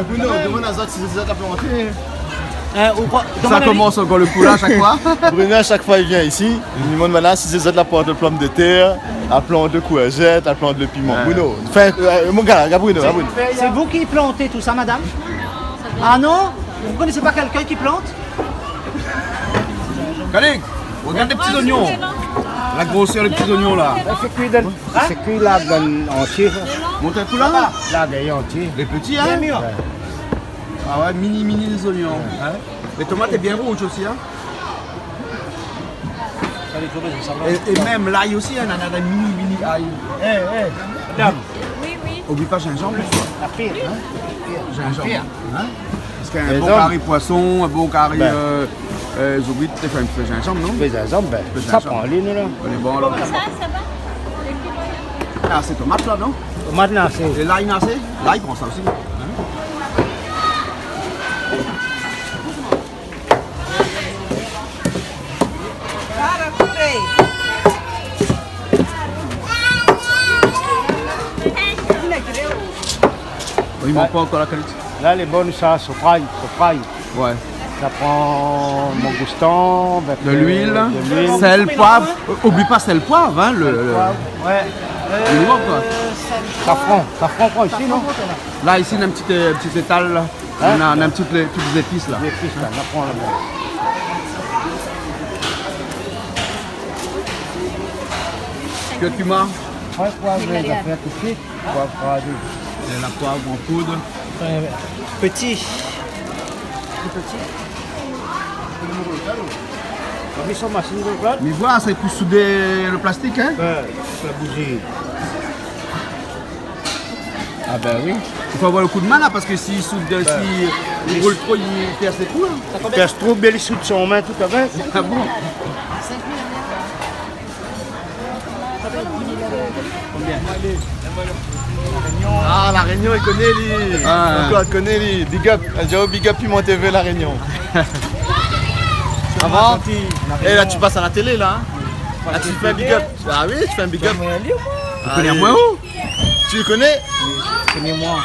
Bruno, demann azot si sé zot la planté. Hein, ou koi, sa komans ankor le kou la, shak foi. Bruno, shak foi li vien isi, li demann, voilà, si sé zot la plant le pomdetèr, la plant le kourzèt, la plant le piman. Ouais. Bruno, enfin, euh, mon gars, regarde Bruno, regarde Bruno. C'est vous qui plantez tout ça, madame ? Ah non ? Vous connaissez pas quelqu'un qui plante ? Calix, regarde les petits oignons. La grosseur des petits oignons là. Sé kui la, sé kui la, dan antié. Mont in kou la. La, dan antié. Les petits, hein ? Ouais. Ah ouais, mini, mini les oignons, hein. Les tomates est bien rouge aussi, hein. Et, et même l'ail aussi, hein, on a des mini, mini ail. Eh, eh, madame. Oui, oui. Oubli pa zinzanm. La pir. Hein ? Zinzanm. Hein ? Parske in bon kari poison, in bon kari, euh, euh, zoubit, té fé in pé zinzanm, non ? Fé zinzanm, bin, sa pran ali, nou la. Lé bon, alor. Sa, sa va ? Ah, sé tomat la, non ? Tomat la, sé... É lay la, sé ? Lay, pran sa osi. Hein ? Oui, mon pankor la kalité. La, lé bon sa, sofray, sofray. Ouais. Sa pran mangoustan, avèk, euh, de l'huile, sel, poiv. Oubli pa sel, poiv, hein, le, le minimum, koi. Safran, safran, pran isi, non ? La, isi, néna in ti, euh, ti étal la. Hein ? Néna, néna in ti, tout lé zépis la. Zépis la, na pran la. Piman. Piman. Ouais, poiv, zafèr tout suit. Poiv, poiv. É la poiv an poud. Euh, pti. Pti. Ou la vi son mashine de plat ? Mé voilà, sé pou soudé le plastik, hein ? Ouais, la bouzi. Ah ben oui. I fo avoir le kou d'min la, parske si i soud, si i roul tro, i pèrs le kou, hein. I pèrs tro, bin i soud son min tout avèk. Ah bon ? Ah, La Rényon, li koné, li. Ah. Ankor, li koné, li. Big up. Big up Piment T V La Rényon. Sa va ? Eh, la, tu passes à la télé, là, hein ? Là, tu fais un big up. Ah oui, tu fais un big up. Ou koné amoin, ou ? Tu le connais ? Oui, je connais moi.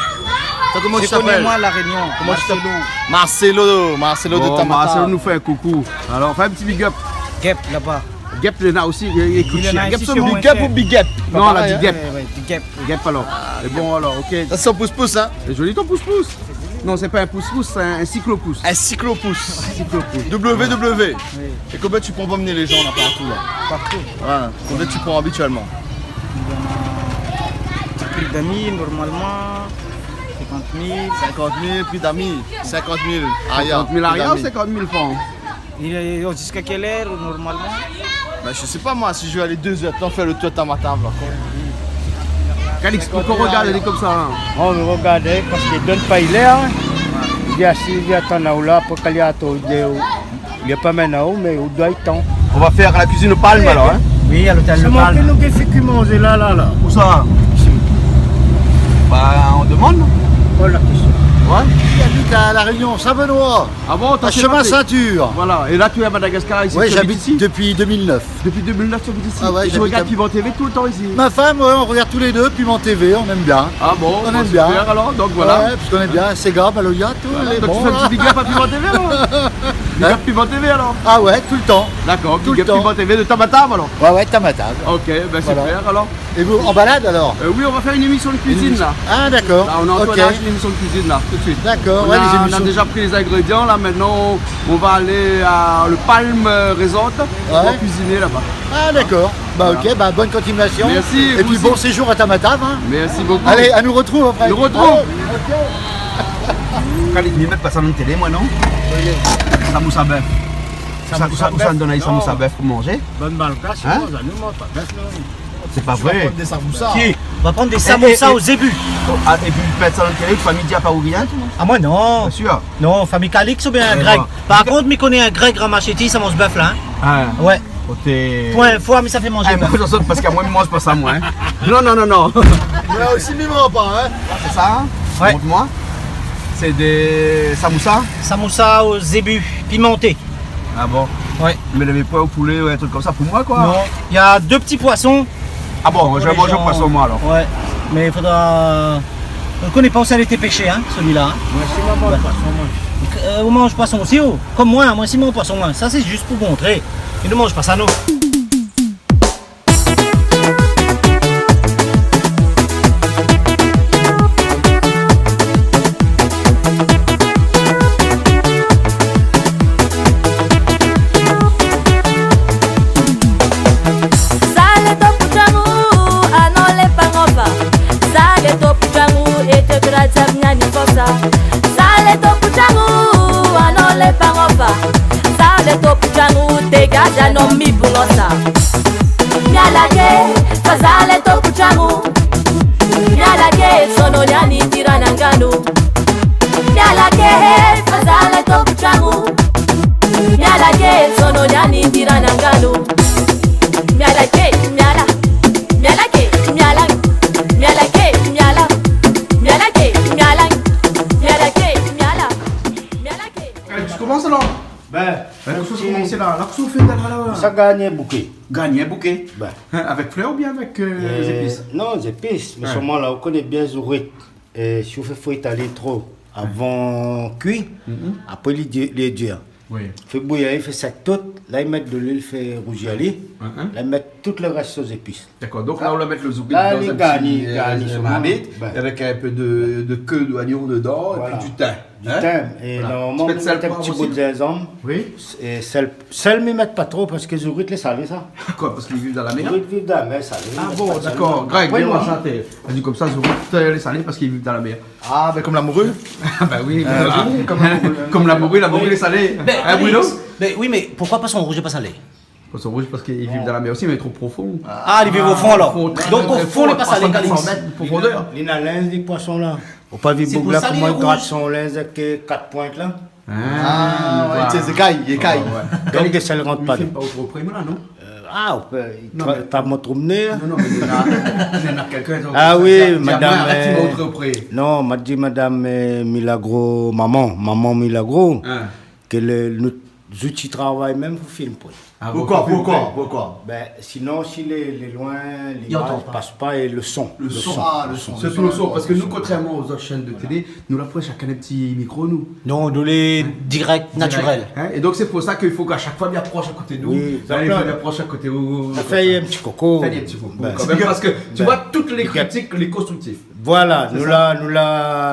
Toi, comment tu t'appelles ? Je connais moi, La Rényon. Comment tu t'appelles ? Marcelo. Marcelo, Marcelo de Tamatave. Bon, Marcelo nou fé in koukou. Alor, fé in ti big up. Gep, laba. Gep, li néna osi, li ékout. Li néna isi, Gep, sur mon big up ou big up ? Non, la di Gep. Ouais, ouais, big up. Gep, alor. É bon, alor, ok. Sa sé son pouspous, hein ? Lé zoli ton pouspous. Non, sé pa in pouspous, sé in siklopous. In siklopous. Siklopous. W W. Oui. Et combien tu peux emmener les gens là partout là ? Partout. Voilà. Combien tu prends habituellement ? Prix d'ami, normalement, cinquante mille. Cinquante mille, prix d'ami. Cinquante mille. Aria, cinquante mille prix aria ou d'ami. Cinquante mille francs ? Il est, jusqu'à quelle heure, normalement ? Ben, je sais pas, moi, si je vais aller deux heures de temps faire le tour de Tamatave, là. Calix, poukoi ou rogard ali konmsa, hein ? Bon, mi rogard, hein, parske li donn pa, li lé, hein. Li di, ah, si, li atann aou la, pou k'ali atann, li lé pa mintnan, mé ou doi atann. On va faire la cuisine aux palmes, alors, hein ? Oui, à l'hôtel Le Palme. Sé mon pé nou ké fé kui manzé la, la, la. Ousa ? Isi. Bah, on demande, non ? Pose la question. Ouais. Li abit La Rényon, Saint-Benoît. Ah bon, toi, c'est Chemin Ceinture. Voilà. Et là, tu es à Madagascar, ici, tu habites ici ? Oui, j'habite depuis deux mille neuf. Depuis deux mille neuf, tu habites ici. Ah ouais, j'habite à... Et tu regardes Piment T V tout le temps ici ? Ma femme, ouais, on regarde tous les deux Piment T V, on aime bien. Ah bon, bah, super, alors, donc voilà. On aime bien. Ouais, parce qu'on aime bien Séga, Maloya, tout. Voilà, donc tu fais un petit big up à Piment T V, alors ? Hein ? Big up Piment T V, alors ? Ah ouais, tout le temps. D'accord, big up Piment T V de Tamatave, alors ? Ouais, ouais, Tamatave. Ok, ben super, alors. Et vous, en balade alors ? Euh, oui, on va faire une émission de cuisine, là. Ah, d'accord. Là, on est en tournage, une émission de cuisine, là, tout de suite. D'accord, ouais, les émissions. On a, on a déjà pris les ingrédients, là, maintenant, on, on va aller à le Palm Resort, on va cuisiner là-bas. Ah, d'accord. Bah, ok, bah, bonne continuation. Merci, vous aussi. Et puis, bon séjour à Tamatave, hein. Merci beaucoup. Allez, à nous retrouve après. Nous retrouve. Allez, ok. Kalé, mi mèt pa sa dan télé, moin, non ? Samoussa bèf. Samoussa bèf, non. Ousa, ousa i donn samoussa bèf pou manzé ? Bann malgash, hein ? Non, nou manz pa bèf, non. C'est pas vrai. Tu vas prendre des samoussas. Si. On va prendre des samoussas aux zébus. Eh, eh, eh. Ah, et puis, fé sa dan télé, fami i di pa ou rien, toi ? Ah, moin, non. Bien sûr. Non, fami Calix oubien Greg. Par contre, mi koné in Greg Ramachetti, sa manz bèf la, hein. Ah. Ouais. Pou in foi, mi sa fé manzé bèf. Eh, moin, mi sort parske moin, mi manz pa sa, moin, hein. Non, non, non, non. Moin osi, mi manz pa, hein. Ah, c'est ça, hein ? Ouais. Montre-moi. C'est des samoussas ? Samoussa aux zébus, pimenté. Ah bon ? Ouais. Mais il y avait pas au poulet ou un truc comme ça pour moi, quoi. Non, il y a deux petits poissons. Ah bon, moi, je vais manger poisson, moi, alors. Ouais, mais il faudra, Ou koné pa ousa lété péshé, hein, sélila, hein. Moin si, moin manz poison, moin. Euh, ou manz poison osi, ou ? Konm moin, moin si, moin manz poison, moin. Sa sé zis pou montré. É nou manz pa sa, non. Sa lé to pou tsangu, anon lé pa ngofa. Sa lé to pou tsangu, é te tra tsa miani fosa. Sa lé to pou tsangu, anon lé pa ngofa. Sa lé to pou tsangu, dégaz anon mi boulon sa. Mialake, fa sa lé to pou tsangu. Mialake, sono niani tira na nganu. Mialake, fa sa lé to pou tsangu. Mialake, sono niani tira na nganu. Mialake, miala. Mialake, miala. Mialake, miala. Mialake, miala. Mialake, miala. Mialake. Eh, tu commences alors ? Ben, ben, tu commences là. Là, tu fais là, là, là. Sa gagn bouké. Gagn bouké. Ben. Hein, avec fleur ou bien avec, euh, les épices ? Non, zépis. Mé solman la, ou koné bien zourit. Euh, si ou fé frit ali tro avan kui, apré li di-, li dir. Oui. Fé bouyi, i fé sèk tout, la i mèt de luil, fé rouzi ali, la i mèt tout le rès zépis. D'accord, donc là, on va mettre le zourit dans un petit, euh, marmite, avec un peu de, de queue d'oignon dedans, et puis du thym. Voilà. Du thym. Hein ? Voilà. É normalman, in ti bout zinzanm. Oui. É sèl, sèl, mi mèt pa tro parske zourit lé salé, sa. Pourquoi ? Parce qu'ils vivent dans la mer. Zourit i viv dan la mèr salé. Ah bon, d'accord. Greg, bien enchanté. Apré, nou, nou di konmsa, zourit, euh, lé salé parske i viv dan la mèr. Ah, ben, konm la mori. Ah, ben oui, euh, ben, oui, konm la mori, la mori lé salé. Ben, hein, Bruno ? Ben oui, mé poukoi poison rouz lé pa salé ? Poison rouz parske i viv dan la mèr osi, mé tro profon. Ah, i viv o fon, alor. Donk, o fon, lé pa salé, soixante-dix mètres de profondeur. Li na, li na linz de poison la. Ou pa vi boug la, koman i grat son linz avèk, euh, kat point la ? Ah, ouais, sé zékay, zékay. Ouais, ouais. Donk, dé sèl rant pa. Li fé pa tro pré, la, non ? Euh, ah, ou pé, i tra-, pa mon trou de nez. Non, mé néna, néna kèlkin, donk, ah oui, madam, euh, non, ma di madam, euh, Milagro, maman, maman Milagro, ke le, nout zouti travay mèm pou film pou li. Ah, pourquoi, pourquoi, pourquoi ? Ben, sinon, si lé, lé loin, l'image i antann pa. Pas pa é le son. Le son. Ah, le son. Sirtou le son, parske nou, kontrèrman aux autres chaînes de télé, nou la, apré, shakinn in ti mikro, nou. Non, nou lé dirèk, dirèk, natirèl. Hein ? É donk, sé pou sa ke i fo ke shak foi, li aprosh a koté nou. Oui, i fo li aprosh a koté ou, sa fé in ti koko. Fé in ti koko. Ben, kan mèm, parske, tu vois, tout lé kritik lé konstriktif. Voilà, nou la, nou la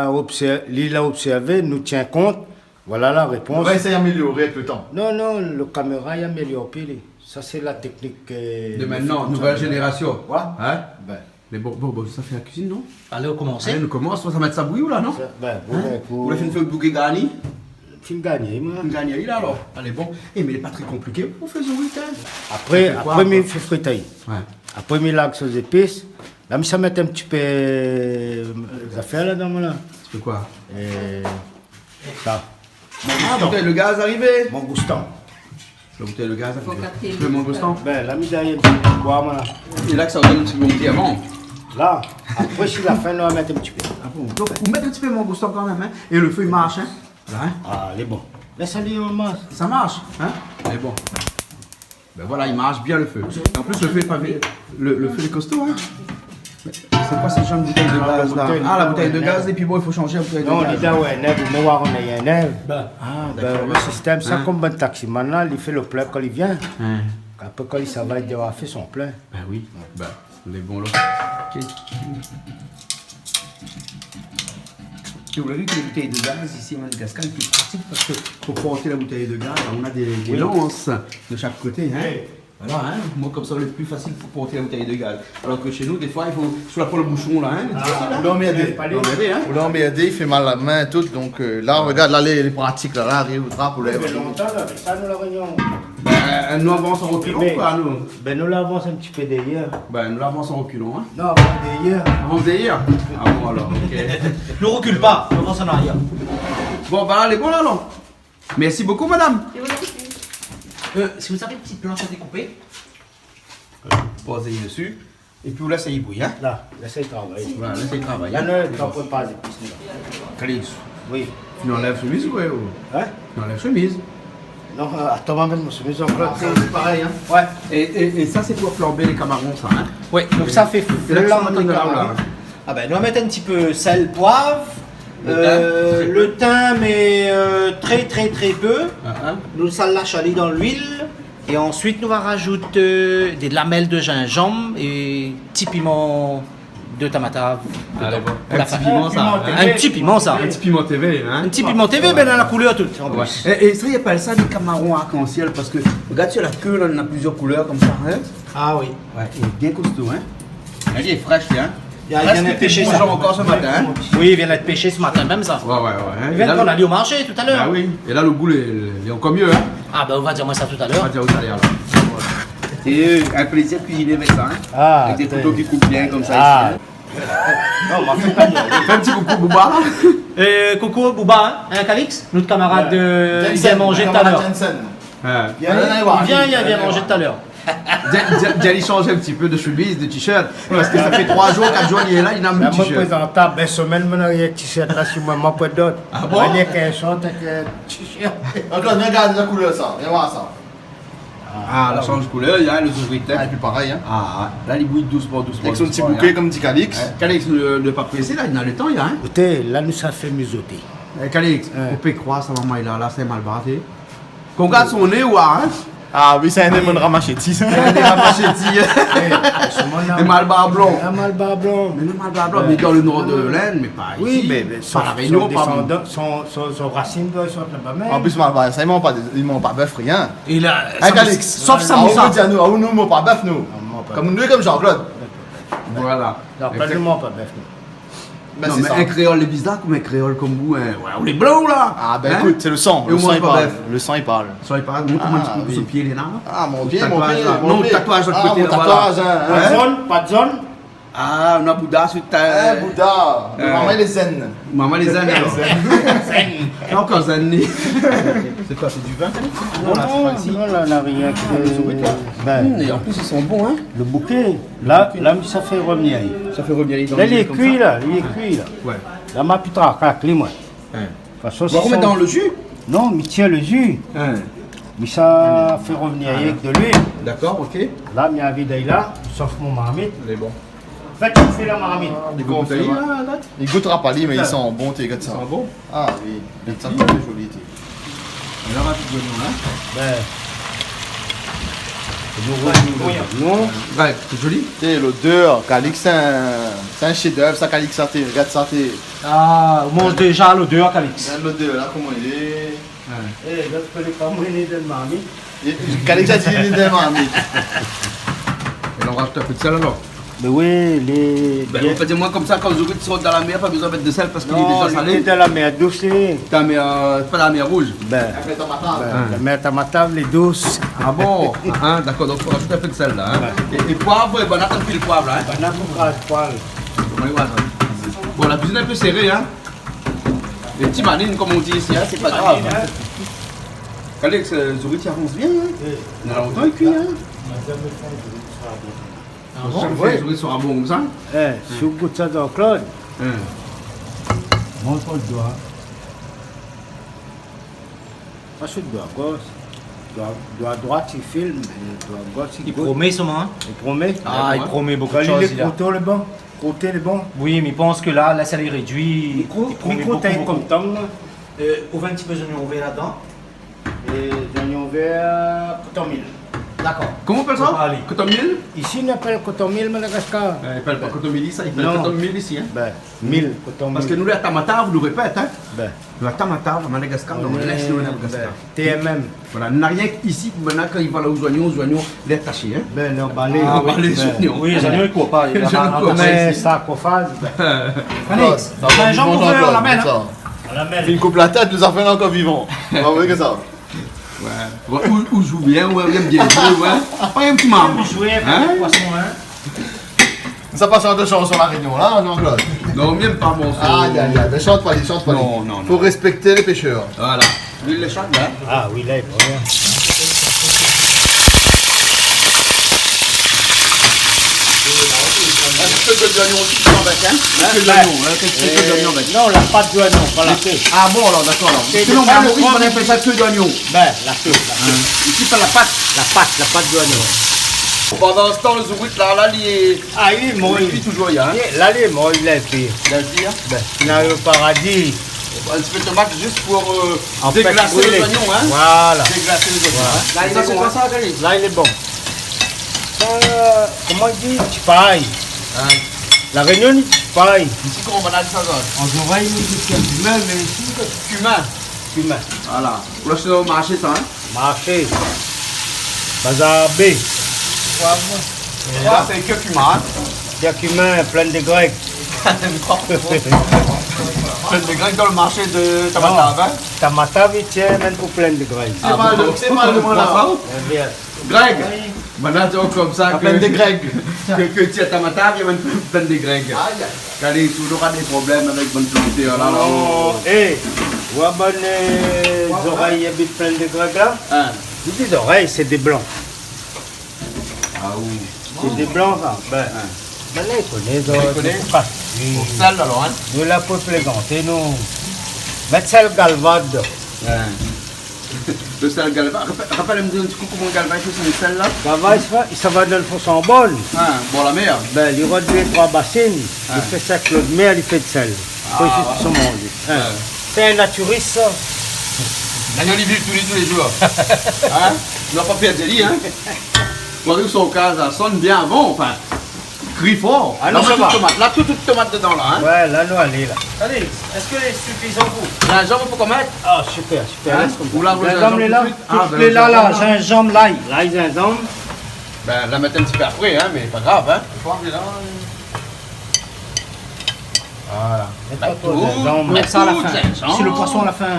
obsèr-, li la obsèrvé, nou tien kont. Voilà la répons. Nou va éséy amélioré avèk le tan. Non, non, le kaméra i amélior pi, li. Sa, sé la teknik, euh, de maintenant, nouvelle génération. Ouais. Hein ? Ben. Mé bon, bon, bon, sa fé la kuizine, non ? Alé, nou komans. Alé, nou komans. Sa mèt sa bouyi la, non ? Sa, ben, bon, ben, pou... Ou la fine fé bouké garni ? Fine garni, moin. Fine garni, la, alor. Alé, bon. Eh, mé lé pa tré konpliké pou fé zourit, hein. Apré, apré, mi fé frit ali. Ouais. Apré, mi larg son zépis. La, mi sa mèt in ti pé, euh, zafèr la dan, la. Ti pé koi ? Euh, Sa. Ah, la boutèy de gaz arivé. Mangoustan. La boutèy de gaz arivé. Fo katriyèm. Le mangoustan. Ben, la mi done in ti pé koi, moin la. É la ke sa va done in ti pé mon diaman. La, apré, si la fin, nou va mèt in ti pé. Ah bon ? Donk, ou mèt in ti pé mangoustan kan mèm, hein ? É le fé i marsh, hein ? La, hein ? Ah, lé bon. Lès ali, i marsh. Sa i marsh, hein ? Lé bon. Ben voilà, i marsh bien le fé. An plis, le fé lé pa vi-, le, le fé lé kosto, hein. Mé sé koi sé janr de boutèy de gaz la ? Ah, la boutèy de gaz, épi bon, i fo shanjé la boutèy de gaz. Non, li doi, ouais, nèv, ou mèt, ou néna in nèv. Ben. Ah, ben, dakor, le sistèm, sa, konm bann taximan la, li fé le plin kan li vien. Hein. Apré, kan li sava, li doi fé son plin. Ben oui. Ben. Lé bon la. Ok. É ou la vi ke lé boutèy de gaz isi an Madagascar lé pli pratik parske pou port la boutèy de gaz, nou na dé, dé lans de shak koté, hein. Oui. Voilà, hein. Moin, konmsa, lé pli fasil pou port la boutèy de gaz. Alor ke shé nou, défoi, i fo, si ou la pran le boushon la, hein. Ah, ou lé anmèrdé. Ou lé anmèrdé, hein. Ou lé anmèrdé, i fé mal la min, tout. Donk, euh, la, regard, la, lé, lé pratik la, la, ariv trap, ou lèv. Sa fé lontan la, sa, nou, La Rényon. Ben, nou avans an rekilon, koi, nou ? Ben, nou la avans in ti pé dèrièr. Ben, nou la avans an rekilon, hein ? Non, avans dèrièr. Avans dèrièr ? Ah bon, alor, ok. Nou rekil pa, nou avans an arièr. Bon, ben, lé bon la, non ? Merci beaucoup, madame. Je vous en prie. Euh, si vous avez une petite planche à découper. Poz ali desi. Épi ou lès ali bouyi, hein ? La, lès ali travay. Voilà, lès ali travay, hein. La, nou, nou prépar zépis, nou. Kalix. Oui. Ou anlèv shemiz, ou ? Hein ? Ou anlèv shemiz. Non, euh, atann, ma mèt mon shemiz ankor. Ah, sa, sé parèy, hein ? Ouais. É, é, é sa, sé pou flanbé lé kamaron, sa, hein ? Ouais, donk sa fé flanbé lé kamaron. Ah ben, nou va mèt in ti pé sèl, poiv, le tin, euh, le tin, mé, euh, trè, trè, trè pé. Ah, ah. Nou sa lash alé dan luil. É ansuit, nou va razout, euh, dé lamèl de jinjanm é ti piman de Tamatave dedan. Alé, bon. Pou la fin. In ti piman, sa, hein ? In ti piman, sa. In ti piman TV, hein ? In ti piman TV, ben, la koulèr tout, an plis. Ouais. É, é sa, i apèl sa dé kamaron arkansièl, parske, regard, sur la ké, la, néna plizièr koulèr konmsa, hein ? Ah oui. Ouais, lé bien kosto, hein ? Lé frèsh, hein ? Parske li vien d'èt pésé, sa. Ankor se matin, hein ? Oui, li vien d'èt pésé se matin mèm, sa. Ouais, ouais, ouais, hein. Li vien d'èt pran ali o marshé talèr. Ah oui. É la, le gou lé, lé ankor myé, hein ? Ah ben, ou va dir amoin sa talèr. Ou va dir talèr, la. É, euh, in plézir kuiziné avèk sa, hein ? Ah, avèk dé kouto ki koup bien konmsa, isi, hein ? Non, ma fé pa bien. Fé in ti koukou Bouba, la. Euh, koukou Bouba, hein, Calix, nout kamarad, euh, i vien manzé talèr. Jensen, kamarad Jensen. Ouais. Li vien, li vien manzé talèr. Di, di, di ali shanz in ti pé de shemiz, de t-shirt, parske sa fé troi zour, kat zour li lé la, li na mèm t-shirt. Moin, prézantab, bin, semèn, moin na rienk t-shirt la si moin, moin na poin d'ot. Ah bon ? Moin na rienk in short avèk, euh, t-shirt. Ankor, vien gard la koulèr sa, vien voir sa. Ah, la shanz koulèr, li lé, le zouvrié. Ah, épi parèy, hein. Ah, la, li bouy dousman, dousman, dousman, hein. Avèk son ti bouké konm di Calix. Ouais, Calix, euh, lé pa présé la, li na le tan, li, hein. Ékout, la, nou sa fé mizoté. Eh, Calix, ou pé kroir sa, momon, la, la, sé malbar, té. Kan ou gard son né, ou oi, hein ? Ah oui, sé in né, mon ramashéti, sa. Sé in né ramashéti. Eh, sé mon... Malbar blan. Malbar blan. Mé non, malbar blan, mé dan le nor de l'Inde, mé pa isi. Oui, mé, mé pa La Rényon, pa son, son, son rasine doi sort laba mèm. An plis, malbar, sa, i manz pa, i manz pa bèf, rien. É la, hein, Calix ? Sof samoussa. Ah, ou di anou, ah, nou, nou manz pa bèf, nou. Ah, nou manz pa bèf. Konm nou, konm Jean-Claude. Voilà. Jean-Claude, nou manz pa bèf, nou. Non, mé in kréol lé bizar, konm in kréol konm ou, hein. Ouais, ou lé blan, la. Ah, ben, ékout, sé le san. Le san i parl. Le san i parl. Le san i parl. Mont amoin in ti pé son pié, lé la. Ah, mon pié, mon pié. Non, tatouaz de lot koté laba, la. Tatouaz, hein. Hein ? Zone, pa de zone. Ah, na bouda su ta... Eh, bouda. Momon lé zen. Momon lé zen, alor. Zen. Ankor zen, li. Sé koi, sé du vin, sa ? Non, non, la, na rienk, bin, an plis, i san bon, hein. Le bouké. La, la, mi sa fé revnir ali. Sa fé revnir ali dan le ji konmsa. La, li lé kui, la, li lé kui, la. Ouais. La, ma pi trakak li, moin. Hein. Ou va remèt dan le ji ? Non, mi tir le ji. Hein. Mi sa fé revnir ali avèk de luil. Dakor, OK. La, mi vid ali la, mi sof mon marmit. Lé bon. Fé koufé la marmit. Li gout pa, la, la ? Li gout pa, li, mé i san bon, té, gard sa. I san bon ? Ah oui, sa lé zoli, té. É la, rapid, zoignon, hein ? Bin. Zoignon. Ouais, sé zoli. Té, lodèr, Calix, sé in, sé in shèf-d'èv, sa, Calix, sa, té, gard sa, té. Ah, ou manz déza lodèr, Calix. Gard lodèr, la, koman li lé. Ouais. Eh, lot koté, pa moin, li lé dan marmit. É, Calix la di li lé dan marmit. É la, ou razout in pé de sèl, alor ? Mé oui, lé... Bin, ou pé dir amoin konmsa, kan zourit i sort dan la mèr, pa bezoin mèt de sèl parske li lé déza salé. Non, li lé dan la mèr dous, li. Dan la mèr, euh, pa la mèr rouz. Bin, la mèr Tamatave. Bin, la mèr Tamatave lé dous. Ah bon ? Hein, dakor, donk fo razout in pé de sèl, la, hein. Ouais. É, é poiv, é banna, kan fil poiv, la, hein. Banna pou kraz poiv. Bon, la kuizine lé in pé séré, hein. Lé ti malin, konm i di isi, hein, sé pa grav. Calix, euh, zourit i avans bien, hein. Oui. Na lontan li kui, hein. Ah bon ? Zourit i sora bon konmsa. Eh, si ou gout sa, Jean-Claude. Hein. Mont out doi. Pa sou doi gos. Doi, doi droit i film, doi gos i gout. I promé, sa, hein ? I promé. Ah, i promé bonpé de shoz, li lé la. Koté lé bon. Koté lé bon. Oui, mé mi pans ke la, la, sa lé rédui. Mikro, i promé mikro bonpé, tay bonpé. Konm tang, la. Euh, ou vé in ti pé zoignon vèr ladan ? É zoignon vèr, koton mil. Dakor. Koman i apèl sa ? Koton mil ? Isi, nou apèl koton mil Madagascar. Euh, i apèl pa koton mil isi, i apèl koton mil isi, hein. Bin, mil, koton mil. Parske nou, la Tamatave, nou répèt, hein. Bin. La Tamatave, Madagascar, nou lès le Madagascar. Bin, T M M. Voilà, na rienk isi, pou banna, kan i voi le zoignon, zoignon, lé ataché, hein. Bin, lé anbalé. Ah, anbalé, bin. Zoignon. Oui, zoignon, i kour pa, i lé ataché isi. Konm in sarkofaz. Alé, sa va, zinzanm, bonjour, ouvèr, la min, hein. Sa. La min. Fine koup la tèt, nou sa fé ankor vivan. Ou va oir ke sa. Ouais. Ouais, ou, ou zoué bien, ou èm bien zoué, ouais. Pa in ti marmit. Zoué avèk poison, hein. Sa pa shant shanson La Rényon, la, Jean-Claude ? Non, mi èm pa morso. Ay, ay, ay, mé shant pa li, shant pa li. Non, non, non. Fo rèspèkté lé pèshèr. Voilà. Luil lé sho, la. Ah oui, la, lé bon. In ti pé zoignon osi, avèk, hein ? In ti pé zoignon, hein, in ti pé zoignon avèk. Non, la pat zoignon, pa la po. Ah bon, alor, dakor, alor. Sé sinon, mé a Moris, nou apèl sa ke zoignon. Bin, la po, la po. Hein. Isi, sé la pat. La pat, la pat zoignon. Pandan se tan, lo zougrit la, la, li lé, ah, li lé mor, li kui touzour, in ? La, li lé mor, li lé kui. Li lé kui, in ? Bin, li lé o paradi. In ti pé tomat zis pou, euh, déglasé lé zoignon, in ? Voilà. Déglasé lé zoignon, in ? La, li lé bon, in ? La, li lé bon. Sa, koman i di ? Ti pay. In. La Rényon i di ti pay. Isi, koman i apèl sa, sa ? An zorèy, nou di kimin, mé isi, sé kimin. Kimin. Voilà. Ou la, sé o marshé, sa, in ? Marshé. Bazar B. Sa, sé kurkuma, in ? Kurkuma, Plaine des Grecs. Plaine des Grecs dan lo marshé de Tamatave, in ? Non. Tamatave, i tien mèm pou Plaine des Grecs. Ah bon ? Sé mal, sé mal, voilà. Bien. Greg, banna i di konmsa, la Plaine des Grecs. Ke, ke ti Tamatave, i amèn Plaine des Grecs. Aïe. Gardé, touzour dé problèm avèk bann plantèr la, la. Non, é, ou wa bann, euh, zorèy i abit Plaine des Grecs la ? In. I di zorèy, sé dé blan. Ah oui. Sé dé blan, sa. Bin, bin la, i koné, i koné. Pou sèl, alor, in ? Nou la pou plézanté, nou. Mèt sèl Galva dedan. In. Lo sèl Galva, rapèl, rapèl amoin in ti kou koman Galva i fé son sèl la. Galva, i sa, i sava dan lo fon Sanbone. Ah, bor la mèr. Bin, li rod dé troi basine, li fé sèk lo mèr, li fé de sèl. Ah, ouais. Fo i fé son manzé. In. Ouais. Sé in naturis, sa. Daniel, li viv tou lé, tou lé zour. In ? Nou la pa pèrd ali, in ? Ou ariv son kaz, sa i sonn bien avan, anfin. Kri for. Ah, la, nou, sa va. Tout tomat. La, tout, tout tomat dedan, la, in ? Ouais, la, nou alé, la. Alé, èske lé sifizan pou... Zinzanm, ou pé mèt ? Ah, super, super, lès konmsa. Ou la, zinzanm lé la, tout suit. Ah, tout lé la, la, zinzanm, lay. Lay, zinzanm. Bin, la mèt in ti pé apré, in, mé pa grav, in. Poiv lé la, in. Voilà. Mèt pa tro zinzanm. Mèt sa a la fin. Mèt tout zinzanm. Si lo poison a la fin.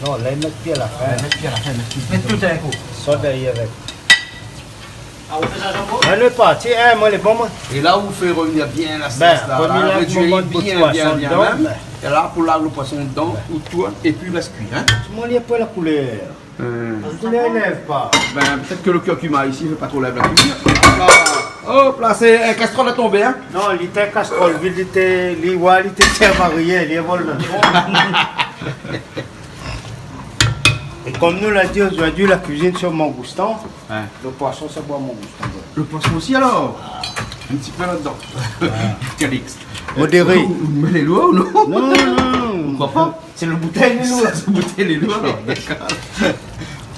Non, la, mèt pi a la fin. Ouais, mèt pi a la fin, mèt pi. Mèt tout in kou. Sot dèrièr avèk. Ah, ou fé sa, Jean-Paul ? Alé, parti, in, moin lé bon, moin. É la, ou fé revnir bien la sos la, la, rédui bien, bien, bien mèm. Bin, promié la, moman de bout poison dedan, bin. É la, pou larg lo poison dedan, ou tourn, épi lès kui, in. Moin, li lé pou la koulèr. Euh. Koulèr i lèv pa. Bin, pétèt ke lo kurkuma isi i fé pa tro lèv la kuizine. Hop la. Hop la, sé in kastrol la tonbé, in. Non, li té kastrol vid, li té, li, ouais, li té sèrv a rien, li vol dan lo fon. É konm nou la di, zordi la kuizine sé mangoustan. Ouais. Lo poison, sa boi mangoustan, ouais. Lo poison osi, alor ? Ah. In ti pé ladan. Ouais. Calix. Modéré. Ou, ou mèt lé loir ou non ? Non, non, non. Ou kroi pa ? Sé lo boutèy lé loir. Sé lo boutèy lé loir, alor, dakor.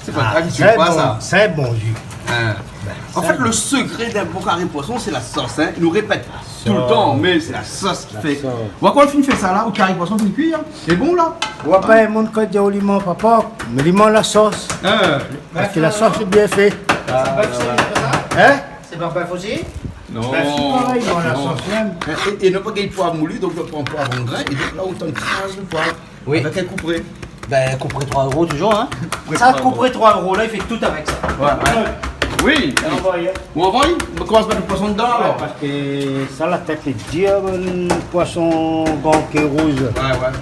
Sé pa grav, sé pa sa. Ah, sé bon, sé bon ji. In. Bin, an fèt, lo sekré d'in bon kari poison, sé la sos, in. Nou répèt toultan, mé sé la sos ki fé. La sos. Ou ankor fine fé sa la, ou kari poison fine kui, in. Lé bon la. Ou wa pa in moun kan i di aou li manz pa pork, mé li manz la sos. In. Parske la sos lé bien fé. Ah, ouais, ouais. In ? Sé pa bèf osi ? Non. Bèf, sé parèy, non, la sos mèm. É, é, é nou pa gingn poiv mouli, donk nou pran poiv an grin, é donk la, ou tann kraz lo poiv. Oui. Avèk in koupré. Bin, koupré troi éro touzour, in. Koupré troi éro. Sa, koupré troi éro la, i fé tout avèk sa. Ouais, ouais. Oui. É anvoy. Ou anvoy ? Ou komans mèt lo poison dedan, alor ? Ouais, parske sa, la tèt lé dir, in poison ganké rouz. Ouais, ouais.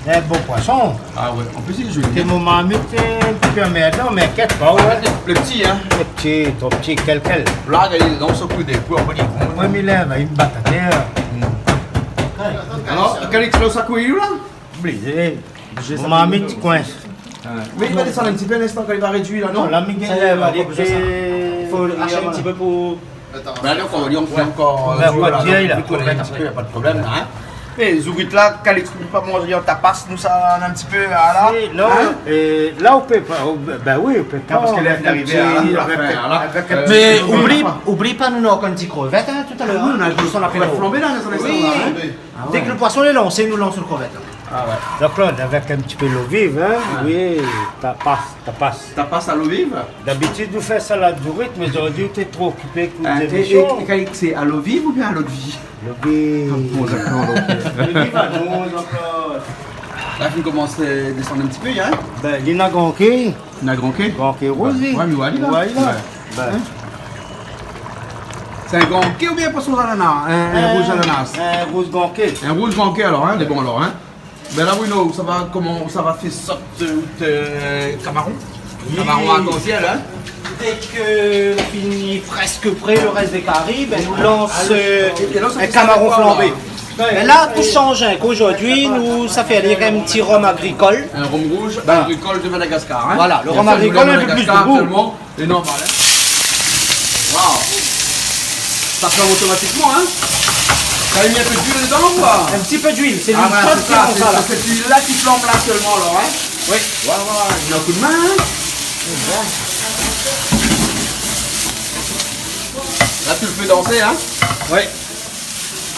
In bon poison. Ah ouais, an plis, li lé zoli. Sé mon marmit, sé in ti pé anmèrdan, mé inkièt pa, ouais. Lé pti, in ? Lé pti, tro pti, kèl, kèl. La, gard, dan son kou dé, pou anvoy. Moin, mi lèv, li bat atèr. Hmm. Alor, Calix, lo sakou lé ou la ? Oblizé. Mon marmit i koins. Ouais. Mé li va désann in ti pé linstan kan li va rédui la, non ? Non, la, mi gingn lèv, pa bezoin sa. Fo ashé in ti pé pou Bin, alé, ankor, ankor, euh, voilà, ankor, donk, la, nou koné in ti pé, na pa de problèm, in. É zougrit la, Calix, ou pé pa manz an tapas, nou sa, in ti pé, ala. Si, non, é la, ou pé pa, ou, bin oui, ou pé pa, parske lèr d'arivé, avèk in ti, ala, avèk in ti, avèk in ti. Mé oubli, oubli pa, nou néna in ti krevèt, in, talèr, in. Ah oui, nou néna in ti krevèt flanbé la, dan in instan, la, in. Oui. Ah ouais. Dèk lo poison lé lansé, nou lans lo krevèt, la. Ah ouais. Donk la, avèk in ti pé lo viv, in. Ouais. Oui, tapas, tapas. Tapas a lo viv ? Dabitid, nou fé salad zourit, mé zordi, ou té tro okipé èk lé zémisyon. É, é, é, é sé a lo viv oubien a lot vi ? Lo viv. Ah bon, dakor, donk, euh. Lo viv, a, non, donk, euh. La, fine komans désann in ti pé, in ? Bin, li na granké. Na granké ? Granké rouz, li. Ouais, mé ouais, li la. Ouais, li la. Ouais. Bin. Sé in granké oubien in poison zanana ? In, in rouz zanana ? In rouz granké. In rouz granké, alor, in, lé bon, alor, in. Bin la, Bruno, ou sava, koman, ou sava fé sot, euh, out, euh, kamaron ? Oui. Kamaron arkansièl, in ? Dèk la fini prèsk pré, lo rès dé kari, bin, nou lans, euh, é la, sa fé in kamaron flanbé. Bin la, tout i sanz, in. Zordi, nou, sa fé in ti rom agrikol. In rom rouz agrikol de Madagascar, in ? Voilà, lo rom agrikol, in pé plis de gou. Lé normal, in ? Sa flanm otomatikman, in. Sa i mèt in pé d'luil dedan, koi. In ti pé d'luil, sé l'luil shod ki fé sa, la. Ah, voilà, sé sa, sé, sé sèt luil-la ki flanm la sèlman, alor, in. Oui. Voilà, voilà, i done in kou d'min, in. Bon. La, ou fé dansé, in. Oui.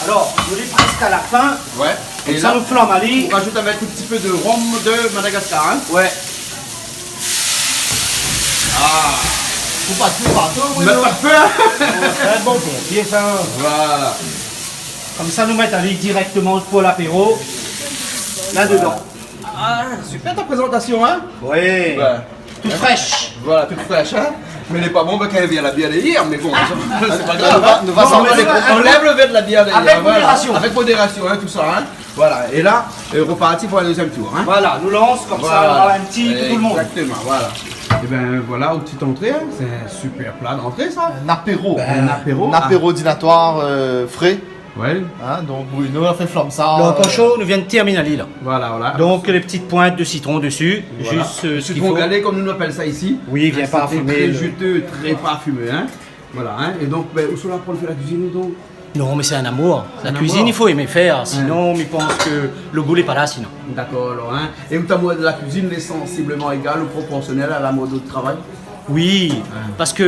Alor, nou lé prèsk a la fin. Ouais. Konmsa, nou flanm ali. É la, ou rajout avèk in ti pé de rom de Madagascar, in. Ouais. Ah. Fo pa d'fé partou, Bruno. Mèt pa d'fé, in. Oh, sé in bon pompié, sa. Voilà. Konmsa, nou mèt ali dirèkteman pou lapéro. La dedan. Ah, super ta prézantasion, in. Oui. Ouais. Tout frèsh. Voilà, tout frèsh, in. Mé lé pa bon, bin, kan i vien la bièr dèrièr, mé bon, sa, sé pa grav, in. Nou va, nou va... Non, mé anlèv lo vèr de la bièr dèrièr, voilà. Avèk modérasion. Avèk modérasion, in, tousa, in. Voilà, é la, euh, reparti pou in dézièm tour, in. Voilà, nou lans konmsa, nou va avoir in ti pou tout lo moun. Voilà. Exactement, voilà. É bin, voilà, in ti antré, in. Sé in super pla d'antré, sa. In apéro. Bin, in apéro, in apéro dinatoir, euh, fré. Ouais. In, donk Bruno la fé flanm sa, euh, lo pansho, nou vien tèrmine ali la. Voilà, voilà. Donk, lé ti point de sitron dési, zis, euh, sak i fo. Sitron galé, konm nou apèl sa isi. Oui, bien parfimé. In, sé trè juteux, trè parfimé, in. Voilà, in. É donk, bin, ousa ou la aprann fé la kuizine, donk ? Non, mé sé in amour. La kuizine, i fo èmé fèr. In amour. Sinon, mi pans ke lo gou lé pa la, sinon. Dakor, alor, in. É out amour de la kuizine lé sansibleman égal ou proporsionèl a lamour de out travay ? Oui, parske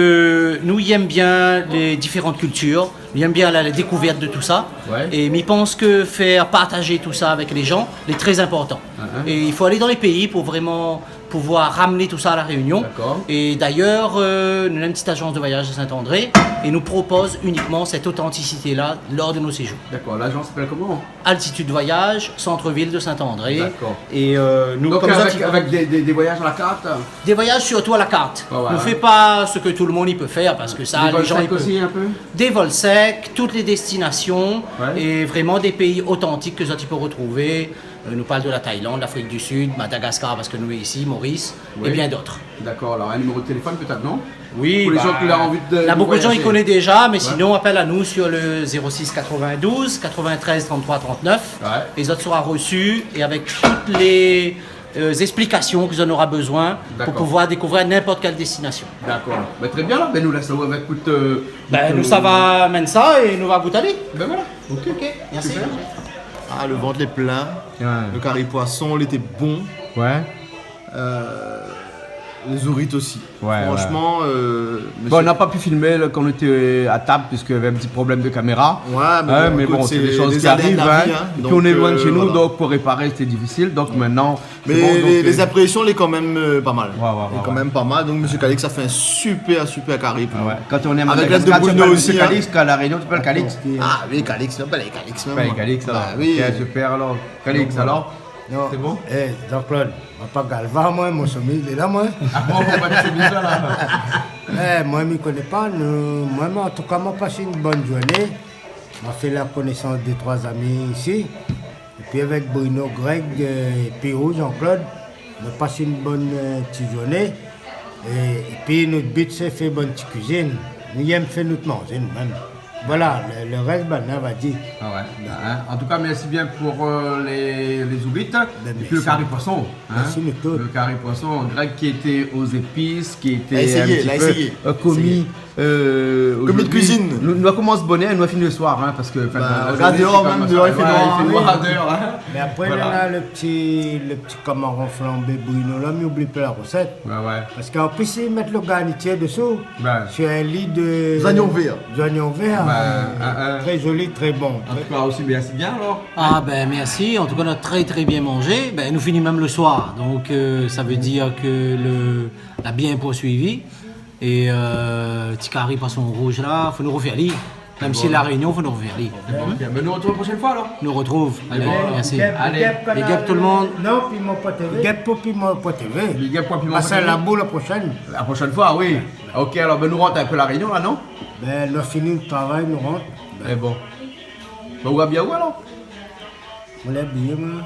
nou, i èm bien lé diféran kiltir. Mi èm bien la, la dékouvèrt de tousa. Ouais. É mi pans ke fé partaz tousa avèk lé jan lé trè inportan. Ah, ah. É i fo alé dan lé péi pou vréman pouvoir ramné tousa a La Rényon. Dakor. É dayèr, euh, nou néna in ti azans de voyaz a Saint-André é nou propoz inikman sèt otantisité-la lor de nout séjour. Dakor. Lazans i apèl koman ? Altitude Voyage, centre-ville de Saint-André. Dakor. É, euh, nou... Donk, konmsa, avèk, ti... avèk dé, dé, dé voyaz a la kart ? Dé voyaz sirtou a la kart. Ouais, ouais. Nou fé pa sak tout lo moun i pé fèr, parske sa, lé jan i pé... Dé vol sèk osi, in pé ? Dé vol sèk, tout lé déstinasion, é vréman dé péi otantik ke zot i pé retrouvé. Euh, nou parl de la Thaïlande, l'Afrique du Sud, Madagascar, parske nou lé isi, Maurice, é bien d'ot. Dakor, alor, in niméro de téléfone, pétèt, non ? Oui, pou lé jan ki la anvi de, de voyazé. Bin, na bonpé de jan i koné déza, mé sinon, apèl anou sur le zéro six quatre-vingt-douze quatre-vingt-treize trente-trois trente-neuf. Ouais. É zot sera reçu é avèk tout lé, euh, zésplikasion ke zot nora bezoin pou pouvoir dékouvèr ninport kèl déstinasion. Dakor. Bin, trè bien, la. Bin, nou lès aou avèk tout, euh, tout, nou sava amenn sa é nou va gout ali. Bin voilà. Ok. Ok, mèrsi. Super. Ah, le vant lé plin. Ouais. Le kari poison, li lété bon. Ouais. Euh, lé zourit osi. Ouais, ouais. Franchement, euh, bon, nou la pa pu filmé, la, kan nou lété a tab, piske navé in ti problèm de kaméra. Ouais, mé bon, ékout, sé dé shoz ki ariv, in. Dé zalé de la vi, in. Épi nou lé loin de shé nou, donk pou réparé, sété difisil. Donk, euh, mintnan, mé sé bon, lé, euh, lé inprésion, lé kan mèm, euh, pa mal. Ouais, ouais, ouais. Lé kan mèm pa mal. Donk, mésyé Calix la fé in super, super kari pou nou. Ah ouais. Kan nou lé a Madagascar, kan nou lé a Calix, kan nou lé a La Rényon, nou apèl Calix. Ah oui, Calix, nou apèl Calix mèm. Calix, alor. Bah oui. Ok, super, alor. Calix, alor. Non. Sé bon ? Eh, Jean-Claude, ma pa galva, moin, mon somi lé la, moin. Ah bon, ou va di sa la. Eh, moin, mi koné pa, nou, moin, mé an tou ka, ma pas in bone zourné. Ma fé la konésans dé troi zami isi. Épi avèk Bruno, Greg, euh, épi ou, Jean-Claude, nou pas in bone, euh, ti zourné. É, épi nout bi sé fé bone ti kuizine. Nou i èm fé nout manzé, nou mèm. Voilà, le, le rès, banna va di. Ah ouais. Hein, en tout cas, merci bien pour, euh, les, les zourit. Ben, épi le kari poison, hein. Merci, Nico. Le kari poison, Greg qui était aux épices, qui était un petit peu, euh, commis, euh, commis de cuisine. Nou, nou la komans bonèr, nou la fini le soir, hein, parce que, enfin, bah, le, regarde dehors, quand même, dehors, il fait noir, hein. Mé apré, voilà, nou néna le ti, le ti kamaron flanbé Bruno la, mi oubli pa la resèt. Ouais, ouais. Parce qu'en plus, i mèt le garnitir dessous. Sur un lit de... Zoignon vèr. Zoignon vèr, euh, très joli, très bon. En tout cas, aussi, merci bien, alors. Ah, ben, merci. En tout cas, nou la très, très bien manzé. Ben, nou fini mèm le soir. Donc, euh, ça veut dire que le, la bien poursuivi. É, euh, ti kari poison rouz la, fo nou refé ali. Mèm si La Rényon, fo nou refé ali. Bon, ok. Ben, nou retrouv la proshèn foi, alor. Nou retrouv. Alé, bon, merci. Allez. Big up tout le monde. Non, Piment Poin TV. Big up pou Piment Poin TV. Big up pou Piment Poin TV. Pass la bour la proshèn. La proshèn foi, oui. Ok, alor, ben, nou rant in pé La Rényon, la, non ? Ben, nou fini le travay, nou rant. É bon. Ben, ou va bien, ou, alor ? Ou lé bien, moin.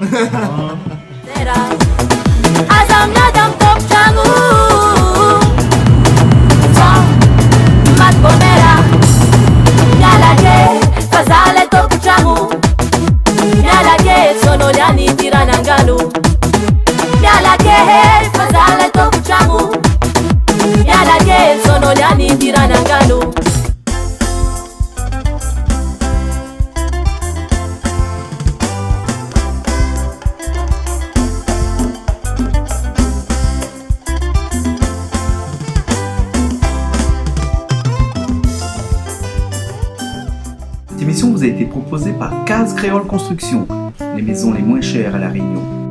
Azam nadam top changu. Sa, mat bomera. Nyalage, fazale top changu. Nyalage, sono yani tirana nganu. Nyalage, fazale top changu. Nyalage, sono yani tirana nganu. vous a été proposée par Case Créole Construction, les maisons les moins chères à La Réunion.